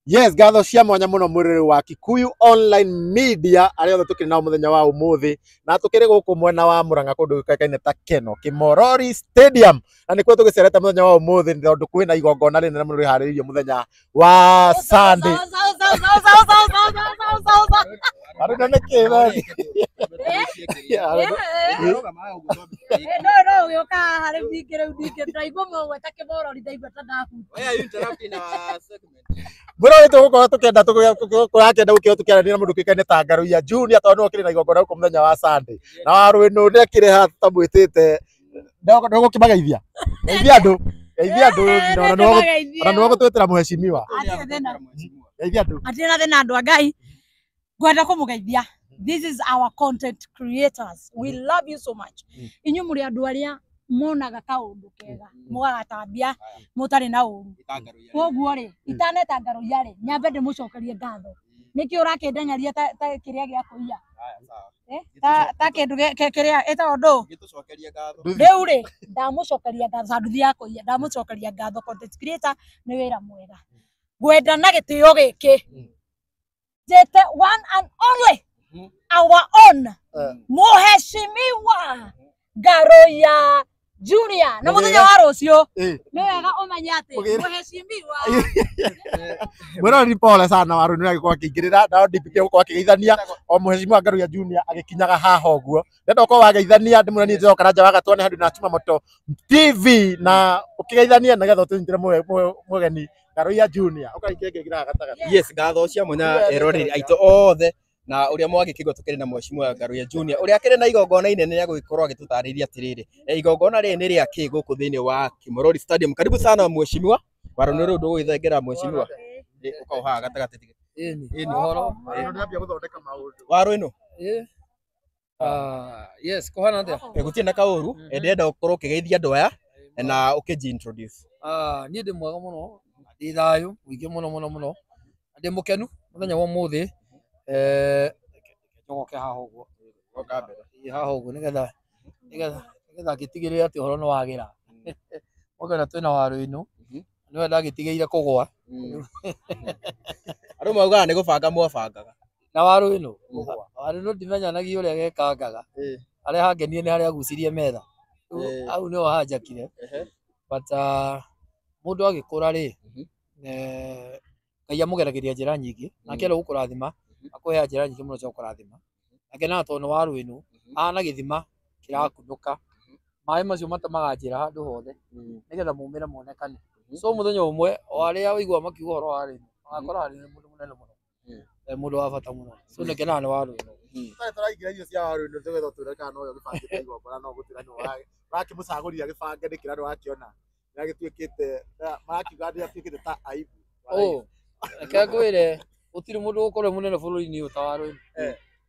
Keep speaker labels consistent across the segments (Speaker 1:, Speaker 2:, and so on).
Speaker 1: Yes, ngatho cia mwanya muno mwiriri wa Kikuyu Online Media aria othe tukiri nao muthenya wa umuthi na tukiri guku mwena wa Murang'a kundu gũĩkaine ta Keno Kimorori Stadium, na nikuo tugicerete muthenya wa umuthi tondu kwina igongona rinene muno riharĩrĩirio muthenya wa Sunday. Arĩ na nĩkĩ we?
Speaker 2: No no ũgĩũka haha rĩu ningĩ rĩu ningĩ ndaigua mũgweta Kĩmorori ndaigua ta ndahutia.
Speaker 3: Why are you interrupting our segment?
Speaker 1: Mwĩrori tũgũkorwo tũkĩenda tũrakĩenda gũkĩo tũkĩaranĩria na mũndũ ũkĩkaine ta Ngaruiya Junior tondũ nĩwe ũkĩrĩ na igongona gũkũ mũthenya wa Sunday. Na Warũĩnũ nĩ akĩrĩ haha tũtamwĩtĩte. Ndũgũkĩmageithia? Geithia andũ. Geithia andũ ona nĩwe ũgũtwĩtĩra mheshimiwa. Geithia andũ.
Speaker 2: Hatirĩ na thĩna andũ a Ngai, ngwenda kũmũgeithia. This is our content creators. We love you so much. Inyuĩ mũrĩ andũ arĩa monaga kaũndũ kega mũgagatambia mũtarĩ na ũru. Koguo rĩ, itaneta Ngaruiya rĩ, nyambe ndĩmũcokerie ngatho. Nĩkĩ ũrakĩndengeria ta kĩrĩa gĩa kũiya? Ta kĩndũ kĩrĩa ĩtagwo ndũ?
Speaker 3: Gĩtũcokerie ngatho.
Speaker 2: Rĩu rĩ, ndamũcokeria ngatho ta nduthi ya kũiya, ndamũcokeria ngatho content creator nĩ wĩra mwega. Ngwenda na gĩtĩo gĩkĩ njĩte one and only our own Mheshimiwa Ngaruiya Junior na mũthenya wa rũciũ nĩ wega ũmenye atĩ Mheshimiwa.
Speaker 1: Mwĩrori pole sana Warũĩnũ nĩ agĩkorwo akĩingĩrĩra nao DPP agũkorwo akĩgeithania o Mheshimiwa Ngaruiya Junior agĩkinyaga haha ũguo. Ndenda ũkorwo wageithania ndĩmwĩre niĩ njĩtagwo Karanja wa Gatwa nĩ handũ na Chuma Moto TV na ũkĩgeithania nĩgetha ũtũnyitĩre mũgeni Ngaruiya Junior ũkaingĩra ngĩingĩra gatagatĩ.
Speaker 3: Yes, ngatho cia mwanya eroreri aitũ othe na ũrĩa mwagĩkĩigua tũkĩrĩ na Mheshimiwa Ngaruiya Junior ũrĩa akĩrĩ na igongona inene rĩa gũgĩkorwo agĩtũtarĩria atĩrĩrĩ, igongona rĩrĩ nĩ rĩa kĩ gũkũ thĩinĩ wa Kimorori Stadium. Karibu sana Mheshimiwa. Warũĩnũ rĩu ndũgũgĩthengera Mheshimiwa. Ũka haha gatagatĩ.
Speaker 4: Ĩni.
Speaker 3: Ĩni ũhoro.
Speaker 1: Warũĩnũ nĩambia gũthondeka maũndũ.
Speaker 3: Warũĩnũ.
Speaker 4: Yes, kũhana atĩa?
Speaker 3: Gũtirĩ na kaũru, ndĩrenda ũkorwo ũkĩgeithia andũ aya na ũkĩnji introduce.
Speaker 4: Niĩ ndĩ mwega mũno, ndĩ thayũ mũingĩ mũno mũno mũno, na ndĩ mũkenu mũthenya wa ũmũthĩ. Njogoke haha ũguo. Haha ũguo nĩgetha nĩgetha nĩgetha ngĩtigĩrĩre atĩ ũhoro nĩ wagĩra. Mwakĩona twĩna Warũĩnũ, nĩwe ndagĩtigĩire kũgũa.
Speaker 3: Andũ maugaga nĩ gũbanga mwabangaga.
Speaker 4: Na Warũĩnũ, Warũĩnũ ndimenyanagia ũrĩa gekangaga. Harĩa hangenirie nĩ harĩa agucirie metha. Hau nĩho hanjakire. But mũndũ agĩkũra rĩ, Ngai amũgeragĩria njĩra nyingĩ, nake arĩ gũkũrathima, akũheaga njĩra nyingĩ mũno cia gũkũrathima. Nake na tondũ nĩ Warũĩnũ, ahana gĩthima kĩrakunũka, maĩ macio matemaga njĩra handũ hothe, nĩgetha maumĩre monekane. So mũthenya ũmwe, o arĩa ũiguaga makiuga ũhoro wa Warũĩnũ, magakora Warũĩnũ nĩ mũndũ mũnene mũno, mũndũ wa bata mũno. So nĩngenaga nĩ Warũĩnũ.
Speaker 1: Tũtarĩ tũraingĩra irio cia Warũĩnũ tũgetha ũtwĩre kana nowe ũgĩbangĩte igongona no gũtuĩra nĩwe ũrakĩmũcagũrire agĩbange nĩkĩ na nĩwakĩona nĩagĩtuĩkĩte marakiuga nĩatuĩkĩte ta aibu.
Speaker 4: Oh, reke ngwĩre gũtirĩ mũndũ ũgũkorwo mũnene bũrũri-inĩ ũyũ ta Warũĩnũ.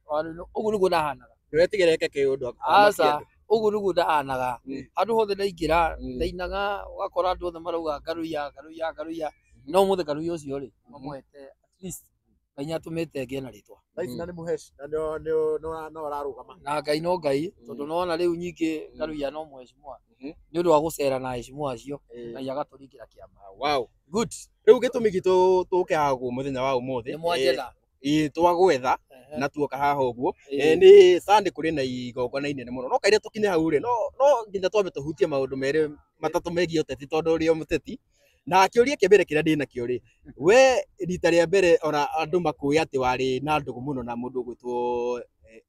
Speaker 4: Warũĩnũ ũguo nĩguo ndahanaga.
Speaker 3: Ndũretigĩra eke kĩũndũ.
Speaker 4: Aca, ũguo nĩguo ndahanaga. Handũ hothe ndaingĩra, ndainaga, ũgakora andũ othe marauga Ngaruiya, Ngaruiya, Ngaruiya. No ũmũthĩ Ngaruiya ũcio rĩ, mamũhete at least Ngai nĩatũmĩte ngĩe na rĩtwa.
Speaker 1: Thaa ici na nĩ mũheshi na no ararũgama.
Speaker 4: Na Ngai no Ngai, tondũ nĩwona rĩu nyingĩ Ngaruiya no mheshimiwa. Nĩ ũndũ wa gũcera na heshimiwa acio, Ngai agatũringĩra kĩama.
Speaker 3: Wow.
Speaker 4: Good.
Speaker 3: Rĩu gĩtũmi gitũ tũke haha ũguo mũthenya wa ũmũthĩ.
Speaker 4: Nĩ mwanjetha.
Speaker 3: Ĩĩ twagwetha na tuoka haha ũguo. Nĩ Sunday kũrĩ na igongona inene mũno. No kaire tũkinye hau rĩ, no nginya twambe tũhutie maũndũ merĩ matatũ megiĩ ũteti tondũ ũrĩ o mũteti. Na kĩũria kĩa mbere kĩrĩa ndĩnakĩo rĩ, we rita rĩa mbere ona andũ makũĩ atĩ warĩ na ndũgũ mũno na mũndũ ũgwĩtwo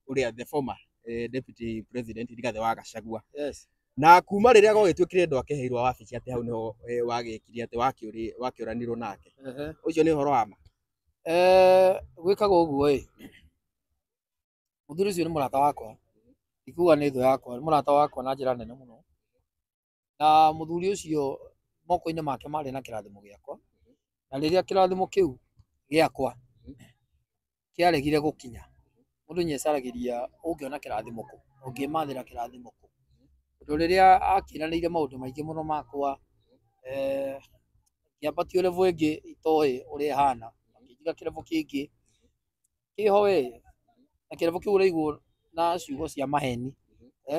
Speaker 3: ũrĩa the former deputy president Rigathĩ wa Gachagua.
Speaker 4: Yes.
Speaker 3: Na kuma rĩrĩa gwagĩtuĩkire ndwakeheirwo wabici atĩ hau nĩho wagĩkire atĩ wakĩũranirwo nake. Ũcio nĩ ũhoro wa ma?
Speaker 4: Gwĩkaga ũguo ĩ, mũthuri ũcio nĩ mũrata wakwa, ndikuga nĩ thũ yakwa, nĩ mũrata wakwa na njĩra nene mũno. Na mũthuri ũcio moko-inĩ make marĩ na kĩrathimo gĩakwa, na rĩrĩa kĩrathimo kĩu gĩakwa kĩaregire gũkinya, mũndũ nĩecaragĩria ũngĩona kĩrathimo kũ, ũngĩmathĩra kĩrathimo kũ. Tondũ rĩrĩa akĩranĩire maũndũ maingĩ mũno makwa, ngĩambatio level ĩngĩ itoĩ ũrĩa ĩhana, akĩnjiga kĩrabu kĩngĩ kĩho we, na kĩrabu kĩu ũraigwo na ciugo cia maheni,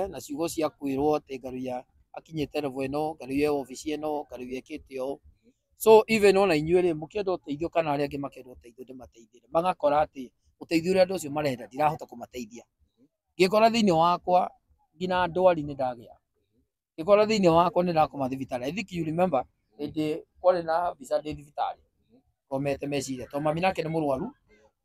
Speaker 4: na ciugo cia kwĩrwo atĩ Ngaruiya akinyĩte level ĩno, Ngaruiya e obici ĩno, Ngaruiya ekĩte ũũ. So even ona inyuĩ rĩ mũkĩenda ũteithio kana arĩa angĩ makĩenda ũteithio ndĩmateithie, magakora atĩ ũteithio ũrĩa andũ acio marenda ndirahota kũmateithia. Ngĩkora thĩinĩ wakwa nginya ndwari nĩ ndagĩa, ngĩkora thĩinĩ wakwa nĩ ndakoma thibitarĩ. I think you remember hĩndĩ kwarĩ na mbica ndĩ thibitarĩ ngomete meciria, tondũ mami nake nĩ mũrwaru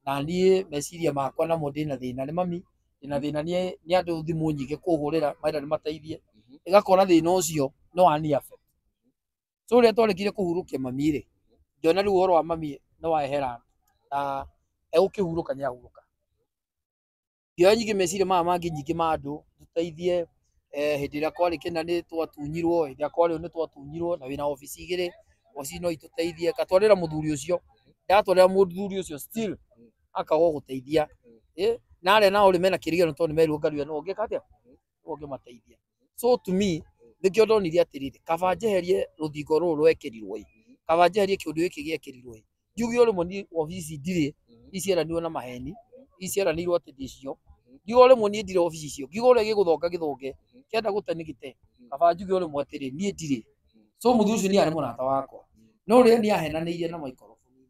Speaker 4: na niĩ meciria makwa namo ndĩna thĩna nĩ mami, ndĩna thĩna nĩ andũ thimũ nyingĩ kũhũrĩra marenda ndĩmateithie, ĩgakora thĩna ũcio no wani affect. So rĩrĩa twarĩkirie kũhurũkia mami rĩ, ngĩona rĩu ũhoro wa mami nĩ wehera na egũkĩhurũka nĩ ahurũka. Ngĩoya nyingĩ meciria maya mangĩ nyingĩ ma andũ tũteithie, hĩndĩ ĩrĩa kwarĩ kĩna nĩ twatunyirwo, hĩndĩ ĩrĩa kwarĩ ũũ nĩ twatunyirwo, na wĩna obici igĩrĩ, obici no itũteithie. Ngatwarĩra mũthuri ũcio, ndatwarĩra mũthuri ũcio still akaga gũteithia. Na arĩa nao rĩ mena kĩrĩgĩrĩro tondũ nĩ merirwo Ngaruiya nĩwe ũngĩka atĩa, nĩwe ũngĩmateithia. So to me nĩkĩo ndonire atĩrĩrĩ, kaba njeherie rũthingo rũrũ rwekĩrirwo ĩ, kaba njeherie kĩũndũ gĩkĩ gĩekĩrirwo ĩ, njuge o rĩmwe niĩ obici ndirĩ, icieranirwo na maheni, icieranĩirwo atĩ ndĩcio, ngiuga o rĩmwe niĩ ndirĩ obici icio, ngiuga ũrĩa gĩgũthonga gĩthonge, kĩenda gũte nĩ gĩte, kaba njuge o rĩmwe atĩrĩ niĩ ndirĩ. So mũthuri ũcio nĩ arĩ mũrata wakwa, no rĩrĩa nĩ ahenanĩirie na maikoroboni,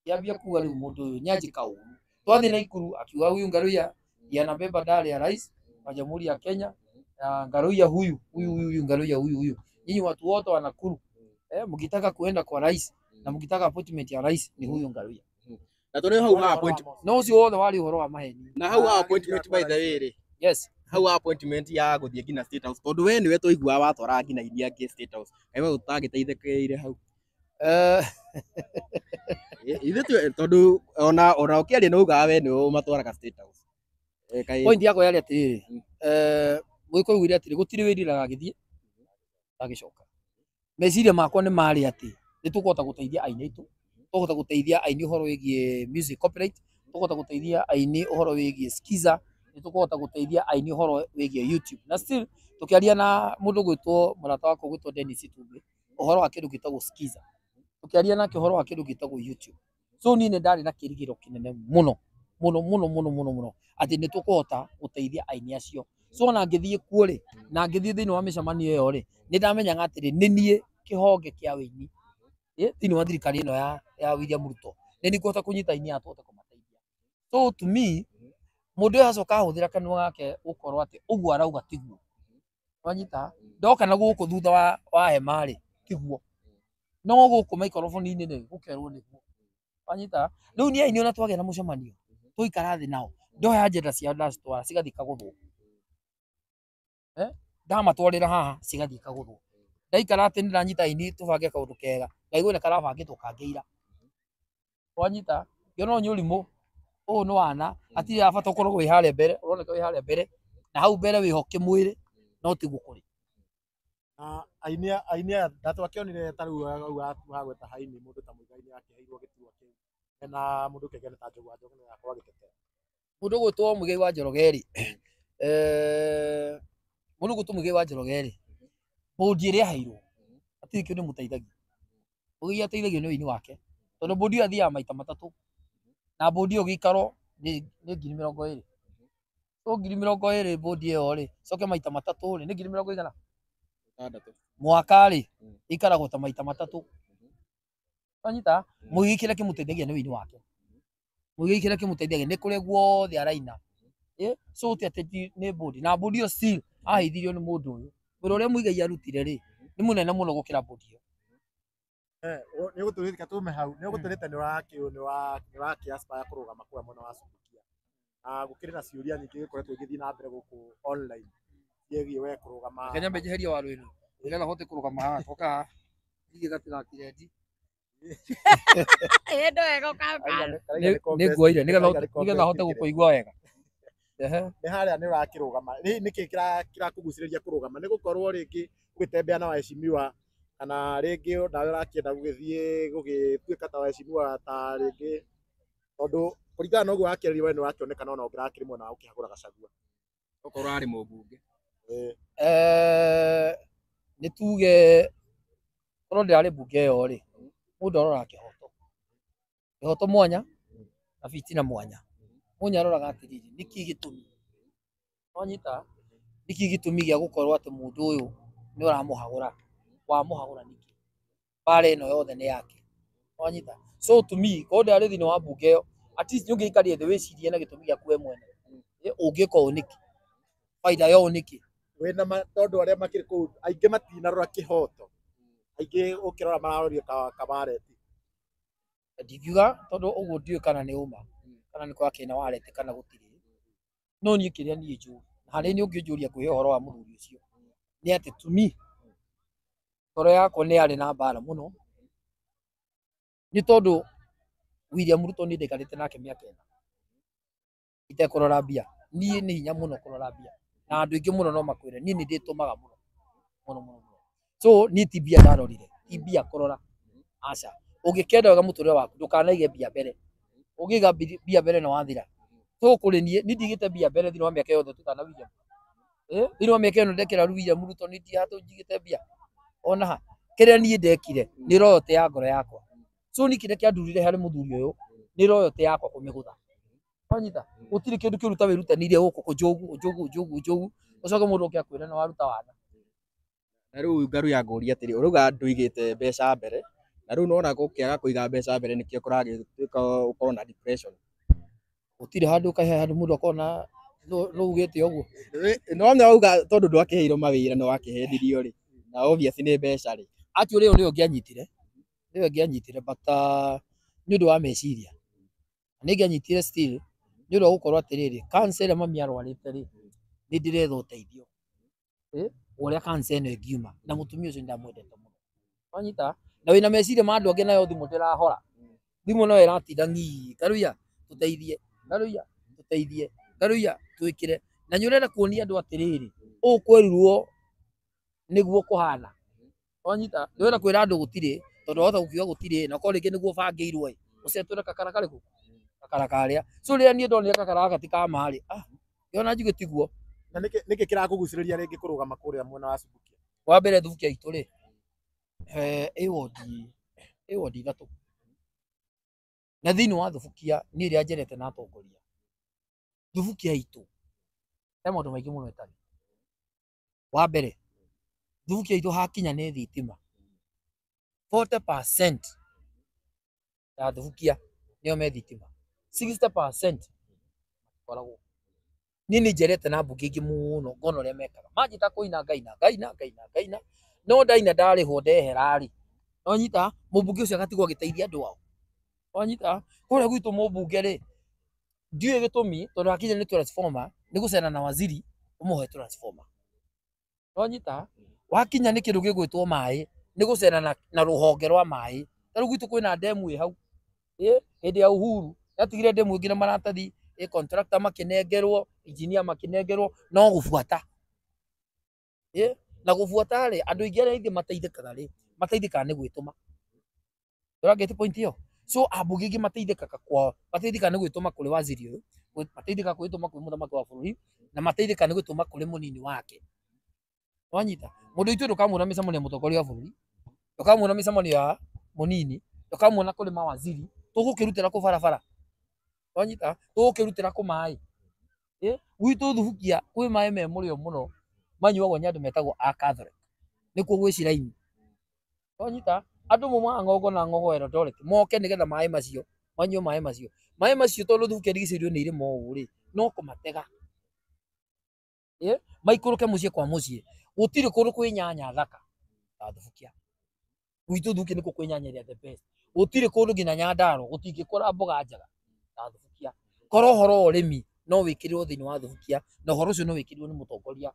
Speaker 4: ngĩambia kuga rĩu mũndũ ũyũ nĩ anjĩka ũru. Twathiĩ Naikuru akiuga huyu Ngaruiya ndiye anabeba ndari ya rais wa Jamhuri ya Kenya, na Ngaruiya huyu huyu huyu Ngaruiya huyu huyu, nyinyi watu wote wa Nakuru, mkitaka kuenda kwa rais na mkitaka appointment ya rais ni huyu Ngaruiya.
Speaker 3: Na tondũ hau ha appointment,
Speaker 4: No ũcio wothe warĩ ũhoro wa maheni.
Speaker 3: na hau ha appointment by the way rĩ,
Speaker 4: Yes.
Speaker 3: hau ha appointment ya gũthiĩ nginya State House, tondũ we nĩwe twaiguaga watwaraga nginya iria angĩ State House, kaĩ we ũtagĩteithĩkĩire hau? Ithuĩ tondũ ona ũkĩaria nĩ ugaga we nĩwe ũmatwaraga State House.
Speaker 4: Point yakwa yarĩ atĩrĩrĩ, Mũgĩkũyũ augire atĩrĩ gũtirĩ wĩriraga agĩthiĩ agĩcoka. Meciria makwa nĩ marĩ atĩ nĩ tũkũhota gũteithia aini aitũ, tũkũhota gũteithia aini ũhoro wĩgiĩ music copyright, tũkũhota gũteithia aini ũhoro wĩgiĩ skiza, nĩ tũkũhota gũteithia aini ũhoro wĩgiĩ YouTube. Na still tũkĩaria na mũndũ gwĩtwo mũrata wakwa gwĩtwo Dennis Itumbĩ ũhoro wa kĩndũ gĩtagwo skiza, tũkĩaria nake ũhoro wa kĩndũ gĩtagwo YouTube. So niĩ nĩ ndarĩ na kĩrĩgĩrĩro kĩnene mũno mũno mũno mũno mũno mũno atĩ nĩ tũkũhota gũteithia aini acio. So ona ngĩthiĩ kuo rĩ, na ngĩthiĩ thĩinĩ wa mĩcemanio ĩyo rĩ, nĩ ndamenyaga atĩrĩ nĩ niĩ kĩhonge kĩa wĩini thĩinĩ wa thirikari ĩno ya William Ruto, nĩ niĩ ngũhota kũnyita aini aya tũhote kũmateithia. So to me mũndũ ũyũ acoka ahũthĩra kanua gake gũkorwo atĩ ũguo arauga tiguo. Wanyita ndoka na gũkũ thutha wa hema rĩ tiguo, no gũkũ maikoroboni-inĩ rĩ gũkerwo nĩguo. Wanyita rĩu niĩ aini ona twagĩa na mũcemanio twaikara thĩ nao ndoya agenda ciao ndacitwara cigathiĩ ikagũthwo, ndamatwarĩra haha cigathiĩ ikagũthwo, ndaikara atĩ nĩndanyita aini tũbange kaũndũ kega ngaigua nĩ karabangĩtwo kangĩira. Wanyita ngĩona ũyũ nĩ ũrimũ, ũyũ nĩ wana, hatirĩ bata ũkorwo wĩ harĩa mbere, ũroneka wĩ harĩa mbere na hau mbere wĩho kĩmwĩrĩ no tiguo kũrĩ.
Speaker 1: Na aini aya ndatwakĩonire ta rĩu hagweta haini mũndũ ta Muigai nĩ akĩheirwo gĩturwa kĩu na mũndũ kĩngĩ ta Njogu wa Njoroge nĩ akorwo agĩtetera.
Speaker 4: Mũndũ ũgwĩtwo Muigai wa Njoroge rĩ, mũndũ ũgwĩtwo Muigai wa Njoroge rĩ, bũndi ĩrĩa aheirwo hatirĩ kĩndũ ĩmũteithagia. Muigai ateithagio nĩ ũini wake, tondũ bũndi ĩyo athiaga maita matatũ, na bũndi ĩyo gĩikaro nĩ 20,000. So 20,000 bũndi ĩyo rĩ, coke maita matatũ rĩ, nĩ 20,000 mwaka rĩ, ĩikaragwo ta maita matatũ. Wanyita Muigai kĩrĩa kĩmũteithagia nĩ ũini wake, Muigai kĩrĩa kĩmũteithagia nĩ kũrĩa guothe araina. So ti atĩ nĩ bũndi, na bũndi ĩyo still aheithirio nĩ mũndũ ũyũ. Wĩra ũrĩa Muigai arutire rĩ nĩ mũnene mũno gũkĩra bũndi ĩyo.
Speaker 1: Nĩ ũgũtũrĩte tume hau, nĩ ũgũtũrĩte nĩ ũrakĩ aspire kũrũgama kũrĩa mwena wa Subukia, na gũkĩrĩ na ciũria nyingĩ gĩkoretwo igĩthiĩ na mbere gũkũ online ciĩgiĩ we kũrũgama.
Speaker 4: Reke nyambe njeherie waru ĩno nĩgetha hote kũrũgama haha, toka haha ndigĩ gatigakirendi. Nĩ nguoire nĩgetha hote gũkũigua wega.
Speaker 1: Nĩ harĩa nĩ ũrakĩrũgama, nĩkĩ kĩrakũgucĩrĩria kũrũgama? Nĩ gũkorwo rĩngĩ ũgĩtembea na waheshimiwa, kana rĩngĩ nawe ũrakĩenda gũgĩthiĩ gũgĩtuĩka ta waheshimiwa ta rĩngĩ, tondũ kũringana na ũguo wakĩaria we nĩ ũrakĩonekana ona ũngĩrakĩrĩ mwena wa gũkĩhagũra Gachagua.
Speaker 3: Okorwo arĩ mũmbunge.
Speaker 4: Nĩ tuge korwo ndĩrarĩ mbunge ĩyo rĩ, mũndũ aroraga kĩhoto, kĩhoto mwanya na bitina mwanya. Mũndũ aroraga atĩrĩrĩ, nĩkĩ gĩtũmi, wanyita nĩkĩ gĩtũmi gĩa gũkorwo atĩ mũndũ ũyũ nĩ ũramũhagũra, wamũhagũra nĩkĩ? Mbara ĩno yothe nĩ yake. Wanyita? So to me, korwo ndarĩ thĩinĩ wa mbunge ĩyo, at least nĩ ũngĩikarire thĩ wĩcirie na gĩtũmi gĩaku we mwene. Ũngĩka ũũ nĩkĩ? Baida ya ũũ nĩkĩ?
Speaker 1: Wĩna ma tondũ arĩa makĩrĩ kũu aingĩ matinarora kĩhoto, aingĩ ũkĩrora mararoria kawareti.
Speaker 4: Ndingiuga tondũ ũguo ndiũĩ kana nĩ ũma kana nĩ kwakĩrĩ na wareti kana gũtirĩ. No niĩ kĩrĩa niĩ njũĩ na harĩa niĩ ũngĩnjũria ngwĩhe ũhoro wa mũthuri ũcio nĩ atĩ to me ngoro yakwa nĩ yarĩ na mbara mũno nĩ tondũ William Ruto niĩ ndaikarĩte nake mĩaka 4 itekũrora mbia. Niĩ nĩ hinya mũno kũrora mbia na andũ aingĩ mũno no makwĩre niĩ nĩ ndĩtũmaga mũno mũno mũno mũno. So niĩ ti mbia ndarorire, ti mbia kũrora, aca. Ũngĩkenda wega mũtũrĩre waku ndũkanaige mbia mbere, ũngĩiga mbia mbere nĩ wathira. So kũrĩ niĩ, niĩ ndigĩte mbia mbere thĩinĩ wa mĩaka yothe tũtana William. Thĩinĩ wa mĩaka ĩno ndekĩra William Ruto niĩ ndihatũ njigĩte mbia ona ha. Kĩrĩa niĩ ndekire nĩ loyalty ya ngoro yakwa. So niĩ kĩrĩa kĩandurire harĩ mũthuri ũyũ nĩ loyalty yakwa kũmĩgũtha. Wanyita? Gũtirĩ kĩndũ kĩũru ta wĩrutanĩirie gũkũ kũnjũgu ũnjũgu ũnjũgu ũnjũgu ũcoke mũndũ oke akwĩre nĩ waruta wana.
Speaker 3: Na rĩu Ngaruiya ngũria atĩrĩ, ũrauga ndũigĩte mbeca mbere, na rĩu nĩwona gũkĩaga kũiga mbeca mbere nĩkĩo kũragĩtuĩka ũkorwo na depression.
Speaker 4: Gũtirĩ handũ kahe handũ mũndũ akona no ugĩte ũguo.
Speaker 3: Nĩwona wauga tondũ ndwakĩheirwo mawĩra nĩ wakĩhendirio rĩ, na obvious nĩ mbeca rĩ.
Speaker 4: Actually ĩyo nĩyo ngĩanyitire, nĩyo ngĩanyitire but nĩ ũndũ wa meciria. Nĩ ngĩanyitire still nĩ ũndũ wa gũkorwo atĩrĩrĩ, cancer ĩrĩa mami arwarĩte rĩ, nĩ ndĩretha ũteithio. Ũrĩa cancer ĩno ĩngiuma na mũtumia ũcio nĩndamwendete mũno. Wanyita? Na wĩna meciria ma andũ angĩ nayo thimũ ndĩrahora. Thimũ no ĩratinda ng'ii, Ngaruiya tũteithie, Ngaruiya tũteithie, Ngaruiya twĩkĩre. Na nĩ ũrenda kuonia andũ atĩrĩrĩ, ũũ kwerirwo nĩguo kũhana. Wanyita? Ndĩrenda kwĩra andũ gũtirĩ, tondũ wahota gũkiuga gũtirĩ, na korwo rĩngĩ nĩguo bangĩirwo ĩ, ũcetũre kakara karĩkũ? Kakara karĩa. So rĩrĩa niĩ ndonire kakara gaka ti ka ma rĩ, ngĩona njuge tiguo.
Speaker 1: Na nĩkĩ kĩrakũgucĩrĩria rĩngĩ kũrũgama kũrĩa mwena wa Subukia?
Speaker 4: Wa mbere Subukia itũ rĩ, ĩ wodi 3. Na thĩinĩ wa Subukia niĩ rĩrĩa njerete na atongoria, Subukia itũ he maũndũ maingĩ mũno ĩtarĩ. Wa mbere, Subukia itũ hakinya nĩ thitima, 40% ya Subukia nĩo me thitima, 60% koragwo. Niĩ nĩ njerete na mbunge ingĩ mũno ngona ũrĩa mekaga. Manjĩta kũina ngaina ngaina ngaina ngaina, no ndaina ndarĩhwo ndehera rĩ, wanyita mũmbunge ũcio agatigwo agĩteithia andũ ao. Wanyita kũrĩa gwitũ mũmbunge rĩ, ndiũĩ gĩtũmi tondũ hakinya nĩ transformer nĩ gũcera na waziri ũmũhe transformer. Wanyita wakinya nĩ kĩndũ gĩgwĩtwo maĩ nĩ gũcera na rũhonge rwa maĩ. Ta rĩu gwitũ kwĩna ndemu ĩ hau, hĩndĩ ya Uhuru yatigire ndemu ĩngĩ na maratathi, contractor makĩnengerwo, engineer makĩnengerwo, no gũbuata. Na gũbuata rĩ, andũ aingĩ arĩa aingĩ mateithĩkaga rĩ, mateithĩkaga nĩ gwĩtũma. Ũrangĩte point ĩyo? So ambunge aingĩ mateithĩkaga kwao, mateithĩkaga nĩ gwĩtũma kũrĩ waziri ũyũ, mateithĩkaga gwĩtũma kũrĩ mũthamaki wa bũrũri, na mateithĩkaga nĩ gwĩtũma kũrĩ mũnini wake. Wanyita? Mũndũ witũ ndũkamuona mĩcemanio ya mũtongoria wa bũrũri, ndũkamuona mĩcemanio ya mũnini, ndũkamuona kũrĩ mawaziri, tũgũkĩrutĩra kũ barabara. Wanyita? Tũgũkĩrutĩra kũ maĩ. Gwitũ Subukia kwĩ maĩ me mũrĩo mũno manyuagwo nĩ andũ metagwo a Catholic, nĩkuo gwĩ ciraini. Wanyita? Andũ maumaga ng'ongo na ng'ongo Eldoret moke nĩgetha maĩ macio manyue maĩ macio. Maĩ macio tondũ Subukia ĩrigicĩirio nĩ irĩma ũũ rĩ, no kũmatega. Maikũrũke mũciĩ kwa mũciĩ. Gũtirĩ kũndũ kwĩ nyanya thaka ta Subukia. Gwitũ Subukia nĩkuo kwĩ nyanya ĩrĩa the best. Gũtirĩ kũndũ nginya Nyandarua gũtingĩkũra mboga njega ta Subukia. Korwo ũhoro wa ũrĩmi no wĩkĩrĩrwo thĩinĩ wa Subukia, na ũhoro ũcio no wĩkĩrĩrwo nĩ mũtongoria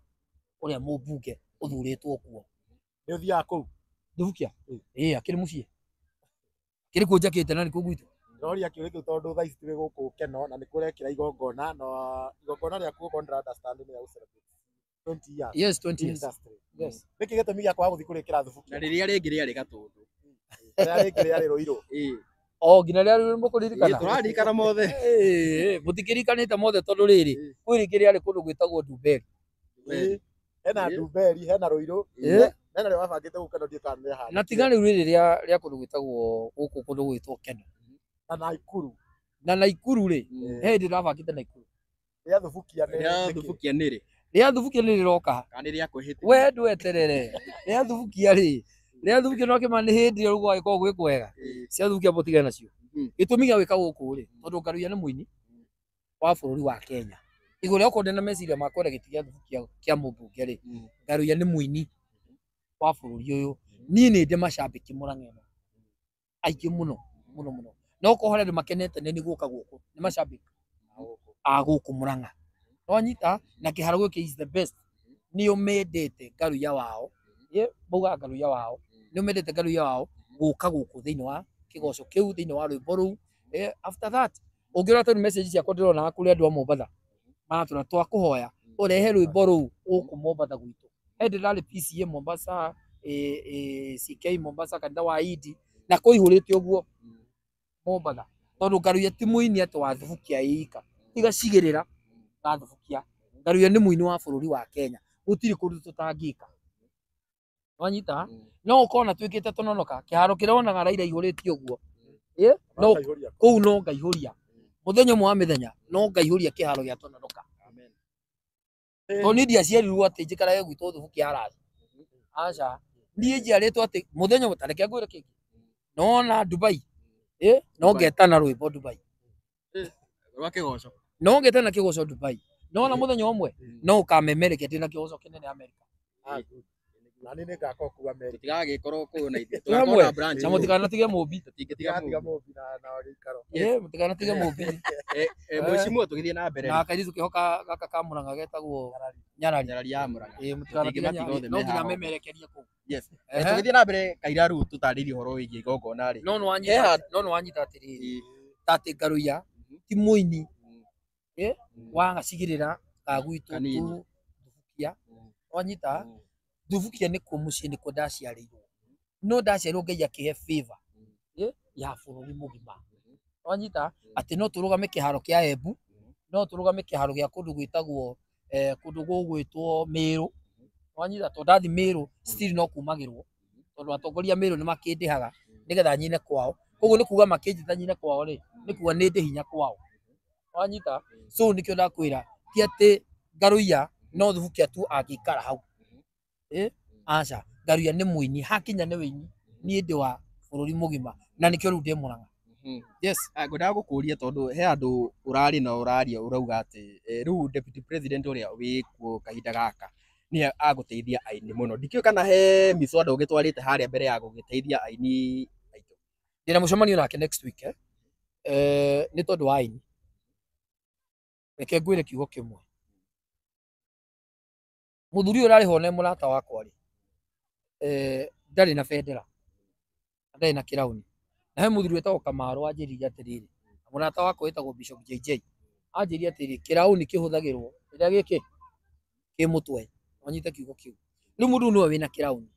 Speaker 4: ũrĩa mũmbunge ũthurĩtwo kuo.
Speaker 1: Nĩ ũthiaga kũu?
Speaker 4: Subukia? Ĩĩ, akĩrĩ mũciĩ. Akĩrĩ kuo njakĩte na nĩkuo gwitũ.
Speaker 1: Ndĩroria kĩũria kĩu tondũ thaa ici tũrĩ gũkũ Keno na nĩ kũrekĩra igongona, na igongona rĩaku okorwo ndĩra understand nĩ rĩa gũ celebrate 20 years.
Speaker 4: Yes, 20 years.
Speaker 1: Industry.
Speaker 4: Yes.
Speaker 1: Nĩkĩ gĩtũmi gĩa kwaga gũthiĩ kũrĩkĩra Subukia?
Speaker 3: Na rĩrĩa rĩngĩ rĩarĩ Gatũndũ.
Speaker 1: Rĩrĩa rĩngĩ rĩarĩ Ruiru.
Speaker 4: O nginya rĩrĩa rĩu mũkũririkana.
Speaker 3: Tũraririkana mothe.
Speaker 4: Mũtikĩririkanĩte mothe tondũ rĩrĩ, kwĩ rĩngĩ rĩarĩ kũndũ gwĩtagwo Ndumberi.
Speaker 1: Hena Ndumberi, hena Ruiru. Hena rĩrĩa wabangĩte gũka no ndiũĩ kana nĩ
Speaker 4: Na tiga rĩu rĩrĩ rĩa kũndũ gwĩtagwo gũkũ kũndũ gwĩtwo Keno.
Speaker 1: Na Naikuru.
Speaker 4: Na Naikuru rĩ, he hĩndĩ ndabangĩte Naikuru.
Speaker 1: Rĩa Subukia nĩ
Speaker 3: Rĩa Subukia nĩ rĩ?
Speaker 4: Rĩa Subukia nĩ rĩroka.
Speaker 3: Kana nĩ rĩa kwĩhĩtithia?
Speaker 4: We ndweterere. Rĩa Subukia rĩ, Rĩrĩa thubukia no kĩma nĩ hĩndĩ ĩyo gũgagĩkorwo gwĩ kwega. Cia thubukia mũtigane nacio. Gĩtũmi gĩa gwĩka gũkũ rĩ, tondũ Ngaruiya nĩ mũini wa bũrũri wa Kenya. Igũrũ rĩa gũkorwo ndĩna meciria ma kwenda gĩtĩ gĩa thubukia kĩa mũmbunge rĩ, Ngaruiya nĩ mũini wa bũrũri ũyũ. Niĩ nĩ ndĩ macambĩki Murang'a ĩno aingĩ mũno mũno mũno. No okorwo harĩ andũ makenete nĩ gũka gũkũ, nĩ macambĩki a gũkũ Murang'a. Wanyita na kĩharo gĩkĩ is the best. Nĩo mendete Ngaruiya wao. Maugaga Ngaruiya wao. Nĩo mendete Ngaruiya wao gũka gũkũ thĩinĩ wa kĩgoco kĩu, thĩinĩ wa rwĩmbo rũu. After that, ũngĩrora tondũ message ciakwa ndĩrona kũrĩ andũ a Mombatha maratũra twakũhoya ũrehe rwĩmbo rũu gũkũ Mombatha gwitũ. He ndĩrarĩ PCA Mombasa, CK Mombasa, kanitha wa Idi, na kũihũrĩte ũguo Mombatha. Tondũ Ngaruiya ti mũini atĩ wa thubukia ĩika, ti gacigĩrĩra ga thubukia. Ngaruiya nĩ mũini wa bũrũri wa Kenya, gũtirĩ kũndũ tũtangĩka. Wanyita? No ũkorwo na twĩkĩte tũnonoka, kĩharo kĩrĩa wonaga Raila aihũrĩtie ũguo, no kũu no ngaihũria. Mũthenya ũmwe wa mĩthenya no ngaihũria kĩharo gĩa Tononoka. Tondũ niĩ ndiaciarirwo atĩ njikarage gwitũ thubukia arathi. Aca, niĩ njiarĩtwo atĩ mũthenya ũmwe, ta reke ngwĩre kĩngĩ. Nona Dubai, no ngetana rwĩmbo Dubai.
Speaker 3: Rwa kĩgoco.
Speaker 4: No ngetana kĩgoco Dubai. Nona mũthenya ũmwe, no ũkamemerekia ndĩna kĩgoco kĩnene Amerika.
Speaker 1: Na niĩ nĩngakorwo kũu Amerika.
Speaker 3: Tũtigagĩkorwo kũu na ithuĩ.
Speaker 4: Twĩ hamwe.
Speaker 3: Tũgakorwo na branch.
Speaker 4: Na mũtikanatige mũmbi.
Speaker 3: Tũtingĩtiga
Speaker 1: Ndigatiga
Speaker 3: mũndũ.
Speaker 1: mũmbi na gĩikaro.
Speaker 4: Mũtikanatige mũmbi.
Speaker 3: Mheshimiwa tũgĩthiĩ na mbere.
Speaker 4: Na kairĩtu keho gaka ka Murang'a getagwo Nyarari.
Speaker 3: Nyarari ya Murang'a.
Speaker 4: Mũtikanatige
Speaker 3: Tũtingĩmatiga
Speaker 4: Nyarari.
Speaker 3: othe
Speaker 4: No
Speaker 3: me
Speaker 4: nginya
Speaker 3: haha.
Speaker 4: memerekerie kũu.
Speaker 3: Yes.
Speaker 4: Ehe.
Speaker 3: Tũgĩthiĩ na mbere Kaira rĩu tũtarĩrie ũhoro wĩgiĩ igongona rĩ.
Speaker 4: No nĩwanyita, no nĩwanyita atĩrĩrĩ, ta atĩ Ngaruiya ti mũini wa gacigĩrĩra ka gwitũ
Speaker 3: Kanini.
Speaker 4: tu Thubukia. Wanyita? Thubukia nĩkuo mũciĩ, nĩkuo ndaciarĩirwo. No ndaciarirwo Ngai akĩhe favor ya bũrũri mũgima. Wanyita? Atĩ no tũrũgame kĩharo kĩa Embu, no tũrũgame kĩharo gĩa kũndũ gwĩtagwo kũndũ gũgwĩtwo Mĩrũ. Wanyita? Tondũ ndathi Mĩrũ still no kumagĩrwo, tondũ atongoria Mĩrũ nĩ makĩndĩhaga nĩgetha nyine kwao. Koguo nĩ kuga makĩnjĩta nyine kwao rĩ, nĩ kuga nĩ ndĩ hinya kwao. Wanyita? So nĩkĩo ndakwĩra ti atĩ Ngaruiya no thubukia tu angĩikara hau. Aca, Ngaruiya nĩ mũini, hakinya nĩ wĩini, niĩ ndĩ wa bũrũri mũgima na nĩkĩo rĩu ndĩ Murang'a. Yes.
Speaker 3: Ngwendaga gũkũria tondũ he andũ ũrarĩ na ũraria ũrauga atĩ rĩu deputy president ũrĩa wĩkuo kahinda gaka nĩ agũteithia aini mũno. Ndikĩũĩ kana he mĩswada ũgĩtwarĩte harĩa mbere ya gũgĩteithia aini aitũ.
Speaker 4: Ndĩna mũcemanio nake next week nĩ tondũ wa aini. Reke ngwĩre kiugo kĩmwe. Mũthuri ũyũ ũrarĩ ho nĩ mũrata wakwa rĩ, ndarĩ na bendera, ndarĩ na kĩrauni. Na he mũthuri wĩtagwo Kamaru wanjĩrire atĩrĩrĩ, mũrata wakwa wĩtagwo Bishop JJ anjĩrire atĩrĩrĩ, kĩrauni kĩhũthagĩrwo rĩrĩa gĩkĩ kĩ mũtwe. Wanyita kiugo kĩu. Rĩu mũndũ nĩwe wĩna kĩrauni.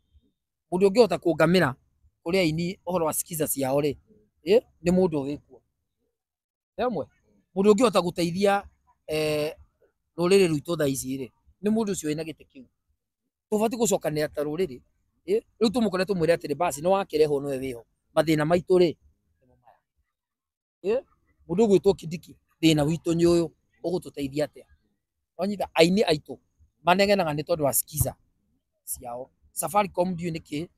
Speaker 4: Mũndũ ũngĩhota kũngamĩra kũrĩ aini ũhoro wa skiza ciao rĩ, nĩ mũndũ wĩkuo. Hamwe, mũndũ ũngĩhota gũteithia rũrĩrĩ rwitũ thaa ici rĩ, nĩ mũndũ ũcio wĩna gĩtĩ kĩu. Tũbatiĩ gũcokanĩra ta rũrĩrĩ. Rĩu tũmũkore tũmwĩre atĩrĩ, basi nĩ wakĩrehwo nĩwe wĩho. Mathĩna maitũ rĩ, mũndũ ũgwĩtwo Kindiki, thĩna witũ nĩ ũyũ, ũgũtũteithia atĩa? Wanyita, aini aitũ manegenaga nĩ tondũ wa skiza ciao. Safaricom ndiũĩ nĩkĩ